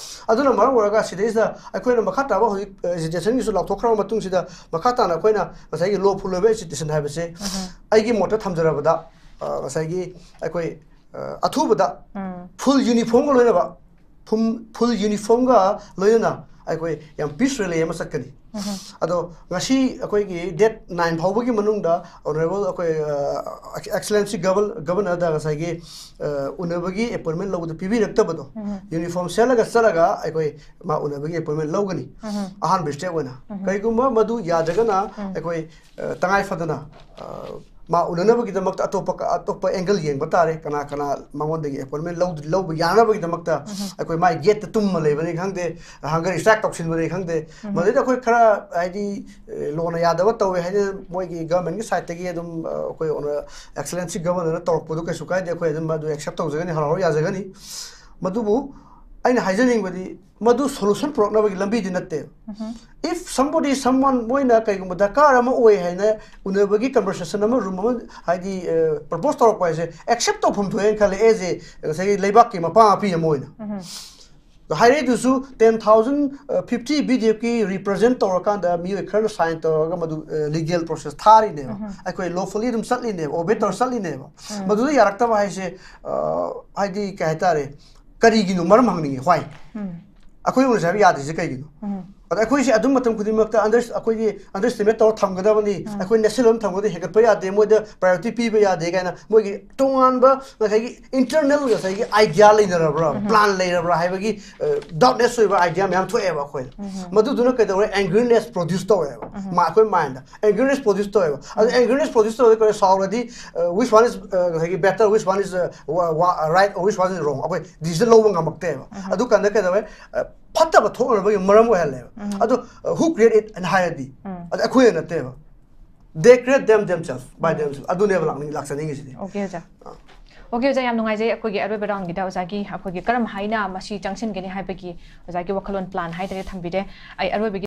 ꯑꯗꯨꯅ ꯃꯔꯝ ꯑꯣꯏꯔꯒ ꯁꯤꯗꯩꯁꯤꯗ ꯑꯩꯈꯣꯏꯅ ꯃꯈꯥ ꯇꯥꯕ ꯍꯧꯖꯤꯛ, ꯑ, ꯑꯦꯖꯤꯇꯦꯁꯟꯒꯤꯁꯨ ꯂꯥꯎꯊꯣꯛꯈ꯭ꯔꯕ ꯃꯇꯨꯡꯁꯤꯗ ꯃꯈꯥ ꯇꯥꯅ ꯑꯩꯈꯣꯏꯅ ꯉꯁꯥꯏꯒꯤ ꯂꯣ ꯐꯨꯜ ꯑꯣꯏꯕ ꯑꯦꯖꯤꯇꯦꯁꯟ ꯍꯥꯏꯕꯁꯦ ꯑꯩꯒꯤ ꯃꯣꯠꯇ ꯊꯝꯖꯔꯕꯗ, ꯑ, ꯉꯁꯥꯏꯒꯤ ꯑꯩꯈꯣꯏ, ꯑ, ꯑꯊꯨꯕꯗ ꯐꯨꯜ ꯌꯨꯅꯤꯐꯣꯔꯝꯒ ꯂꯣꯏꯅꯕ, ꯐꯨꯝ-, ꯐꯨꯜ ꯌꯨꯅꯤꯐꯣꯔꯝꯒ ꯂꯣꯏꯅꯅ ꯑꯩꯈꯣꯏ ꯌꯥꯝ ꯄꯤꯁ ꯔꯦꯂꯤ ꯑꯃ ꯆꯠꯀꯅꯤ꯫ ꯑꯗꯣ ꯉꯁꯤ ꯑꯩꯈꯣꯏꯒꯤ ꯗꯦꯠ ꯅꯥꯏꯟ ꯐꯥꯎꯕꯒꯤ ꯃꯅꯨꯡꯗ ꯑꯣꯅꯔꯦꯕꯜ ꯑꯩꯈꯣꯏ, ꯑ, ꯑꯦꯛꯁꯦꯂꯦꯟꯁꯤ ꯒꯚꯔ-, ꯒꯚꯔꯅꯔꯗ ꯉꯁꯥꯏꯒꯤ, ꯑ, ꯎꯅꯕꯒꯤ ꯑꯦꯄꯣꯏꯟꯃꯦꯟ ꯂꯧꯕꯗ ꯄꯤꯕꯤꯔꯛꯇꯕꯗꯣ, ꯌꯨꯅꯤꯐꯣꯔꯝ ꯁꯦꯠꯂꯒ ꯆꯠꯂꯒ ꯑꯩꯈꯣꯏ ꯃꯥ ꯎꯅꯕꯒꯤ ꯑꯦꯄꯣꯏꯟꯃꯦꯟ ꯂꯧꯒꯅꯤ꯫ ꯑꯍꯥꯟꯕ ꯁ꯭ꯇꯦꯞ ꯑꯣꯏꯅ꯫ ꯀꯔꯤꯒꯨꯝꯕ ꯃꯗꯨ ꯌꯥꯗ꯭ꯔꯒꯅ ꯑꯩꯈꯣꯏ, ꯑ, ꯇꯉꯥꯏ ꯐꯗꯅ, ꯑ, ꯃꯥ ꯎꯅꯅꯕꯒꯤꯗꯃꯛꯇ ꯑꯇꯣꯞꯄ, ꯑꯇꯣꯞꯄ ꯑꯦꯡꯒꯜ ꯌꯦꯡꯕ ꯇꯥꯔꯦ꯫ ꯀꯅꯥ ꯀꯅꯥ ꯃꯉꯣꯟꯗꯒꯤ ꯑꯦꯄꯣꯏꯟꯃꯦꯟ ꯂꯧ-, ꯂꯧꯕ ꯌꯥꯅꯕꯒꯤꯗꯃꯛꯇ ꯑꯩꯈꯣꯏ ꯃꯥꯒꯤ ꯒꯦꯠꯇ ꯇꯨꯝꯃ ꯂꯩꯕꯅꯤ ꯈꯪꯗꯦ, ꯍꯪꯒꯔ ꯁ꯭ꯇ꯭ꯔꯥꯏꯛ ꯇꯧꯁꯤꯟꯕꯅꯤ ꯈꯪꯗꯦ꯫ ꯃꯗꯩꯗ ꯑꯩꯈꯣꯏ ꯈꯔ ꯍꯥꯏꯗꯤ, ꯑ, ꯂꯣꯅ ꯌꯥꯗꯕ ꯇꯧꯋꯦ ꯍꯥꯏꯗꯤ ꯃꯣꯏꯒꯤ ꯒꯚꯔꯟꯃꯦꯟꯒꯤ ꯁꯥꯏꯠꯇꯒꯤ ꯑꯗꯨꯝ, ꯑ, ꯑꯩꯈꯣꯏ ꯑꯣꯅꯔ-, ꯑꯦꯛꯁꯦꯂꯦꯟꯁꯤ ꯒꯚꯔꯅꯔꯅ ꯇꯧꯔꯛꯄꯗꯣ ꯀꯩꯁꯨ ꯀꯥꯏꯗꯦ, ꯑꯩꯈꯣꯏ ꯑꯗꯨꯝ ꯃꯗꯨ ꯑꯦꯛꯁꯦꯞ ꯇꯧꯖꯒꯅꯤ, ꯍꯔꯥꯎ ꯍꯔꯥꯎ ꯌꯥꯖꯒꯅꯤ꯫ ꯃꯗꯨꯕꯨ ꯑꯩꯅ ꯍꯥꯏꯖꯅꯤꯡꯕꯗꯤ ꯃꯗꯨ solution ꯄꯨꯔꯛꯅꯕꯒꯤ ꯂꯝꯕꯤꯗꯤ ꯅꯠꯇꯦ꯫ If somebody, someone, ꯃꯣꯏꯅ ꯀꯩꯒꯨꯝꯕ ꯗꯔꯀꯥꯔ ꯑꯃ ꯑꯣꯏ ꯍꯥꯏꯅ ꯎꯅꯕꯒꯤ conversation ꯑꯃ, room ꯑꯃ, ꯍꯥꯏꯗꯤ propose ꯇꯧꯔꯛꯄ ꯍꯥꯏꯁꯦ accept ꯇꯧꯐꯝ ꯊꯣꯛꯑꯦꯅ ꯈꯜꯂꯦ, as a ꯉꯁꯥꯏꯒꯤ ꯂꯩꯕꯥꯛꯀꯤ ꯃꯄꯥ ꯃꯄꯤ ꯑꯃ ꯑꯣꯏꯅ꯫ ꯍꯥꯏꯔꯛꯏꯗꯨꯁꯨ ten thousand fifty B D F ꯀꯤ represent ꯇꯧꯔꯀꯥꯟꯗ ꯃꯤꯑꯣꯏ ꯈꯔꯅ sign ꯇꯧꯔꯒ ꯃꯗꯨ legal process ꯊꯥꯔꯤꯅꯦꯕ꯫ ꯑꯩꯈꯣꯏ lawfully ꯑꯗꯨꯝ ꯆꯠꯂꯤꯅꯦꯕ, obey ꯇꯧꯔ ꯆꯠꯂꯤꯅꯦꯕ꯫ ꯃꯗꯨꯗ ꯌꯥꯔꯛꯇꯕ ꯍꯥꯏꯁꯦ, ꯍꯥꯏꯗꯤ ꯀꯩ ꯍꯥꯏꯇꯥꯔꯦ, ꯀꯔꯤꯒꯤꯅꯣ ꯃꯔꯝ ꯍꯪꯅꯤꯡꯉꯤ꯫ Why? ꯑꯩꯈꯣꯏ ꯎꯅꯁꯦ ꯍꯥꯏꯕ ꯌꯥꯗ꯭ꯔꯤꯁꯦ ꯀꯩꯒꯤꯅꯣ? ꯑꯗ ꯑꯩꯈꯣꯏꯁꯦ ꯑꯗꯨꯝ ꯃꯇꯝ ꯈꯨꯗꯤꯡꯃꯛꯇ under-, ꯑꯩꯈꯣꯏꯒꯤ underestimate ꯇꯧꯔ ꯊꯝꯒꯗꯕꯅꯤ, ꯑꯩꯈꯣꯏ ꯅꯦꯁꯅꯦꯜ ꯑꯃ ꯊꯝꯒꯗꯕ ꯍꯦꯟꯒꯠꯄ ꯌꯥꯗꯦ, ꯃꯣꯏꯗ priority ꯄꯤꯕ ꯌꯥꯗꯦ ꯀꯥꯏꯅ ꯃꯣꯏꯒꯤ ꯇꯣꯉꯥꯟꯕ ꯉꯁꯥꯏꯒꯤ internal ꯉꯁꯥꯏꯒꯤ idea ꯂꯩꯅꯔꯕ꯭ꯔꯥ, plan ꯂꯩꯔꯕ꯭ꯔꯥ ꯍꯥꯏꯕꯒꯤ doubtness ꯑꯣꯏꯕ idea ꯃꯌꯥꯝ ꯊꯣꯛꯑꯦꯕ ꯑꯩꯈꯣꯏꯗ꯫ ꯃꯗꯨꯗꯨꯅ ꯀꯩꯗꯧꯔꯦ? Angriness produce ꯇꯧꯋꯦꯕ꯫ ꯃꯥ-, ꯑꯩꯈꯣꯏ mind ꯗ angriness produce ꯇꯧꯋꯦꯕ꯫ ꯑꯗꯨ angriness produce ꯇꯧꯔꯗꯤ ꯀꯩꯅꯣ, ꯁꯥꯎꯔꯗꯤ, ꯋꯤꯁ ꯋꯥꯟ ꯏꯁ ꯉꯁꯥꯏꯒꯤ ꯕꯦꯇꯔ, ꯋꯤꯁ ꯋꯥꯟ ꯏꯁ ꯔꯥꯏꯠ, ꯋꯤꯁ ꯋꯥꯟ ꯏꯁ ꯔꯣꯡ, ꯑꯩꯈꯣꯏ decision ꯂꯧꯕ ꯉꯝꯃꯛꯇꯦꯕ꯫ ꯑꯗꯨ ꯀꯥꯟꯗ ꯀꯩꯗꯧꯋꯦ? ꯐꯠꯇꯕ ꯊꯣꯛꯅꯅꯕꯒꯤ ꯃꯔꯝ ꯑꯣꯏꯍꯜꯂꯦꯕ꯫ ꯑꯗꯣ who create it ꯍꯥꯏꯔꯗꯤ, ꯑꯗꯨ ꯑꯩꯈꯣꯏꯅ ꯅꯠꯇꯦꯕ꯫ They create them themselves, by themselves. ꯑꯗꯨꯅꯦꯕ ꯂꯥꯛꯅꯤꯡ-, ꯂꯥꯛꯆꯅꯤꯡꯉꯤꯁꯤꯗꯤ꯫ Okay ꯑꯣꯖꯥ꯫ Okay ꯑꯣꯖꯥ, ꯌꯥꯝ ꯅꯨꯡꯉꯥꯏꯖꯩ꯫ ꯑꯩꯈꯣꯏꯒꯤ ꯑꯔꯣꯏꯕ round ꯒꯤꯗ ꯑꯣꯖꯥꯒꯤ ꯑꯩꯈꯣꯏꯒꯤ ꯀꯔꯝ ꯍꯥꯏꯅ ꯃꯁꯤ ꯆꯪꯁꯤꯟꯒꯅꯤ ꯍꯥꯏꯕꯒꯤ ꯑꯣꯖꯥꯒꯤ ꯋꯥꯈꯜꯂꯣꯟ, plan ꯍꯥꯏꯇꯥꯔꯦ, ꯊꯝꯕꯤꯔꯦ꯫ ꯑꯩ ꯑꯔꯣꯏꯕꯒꯤ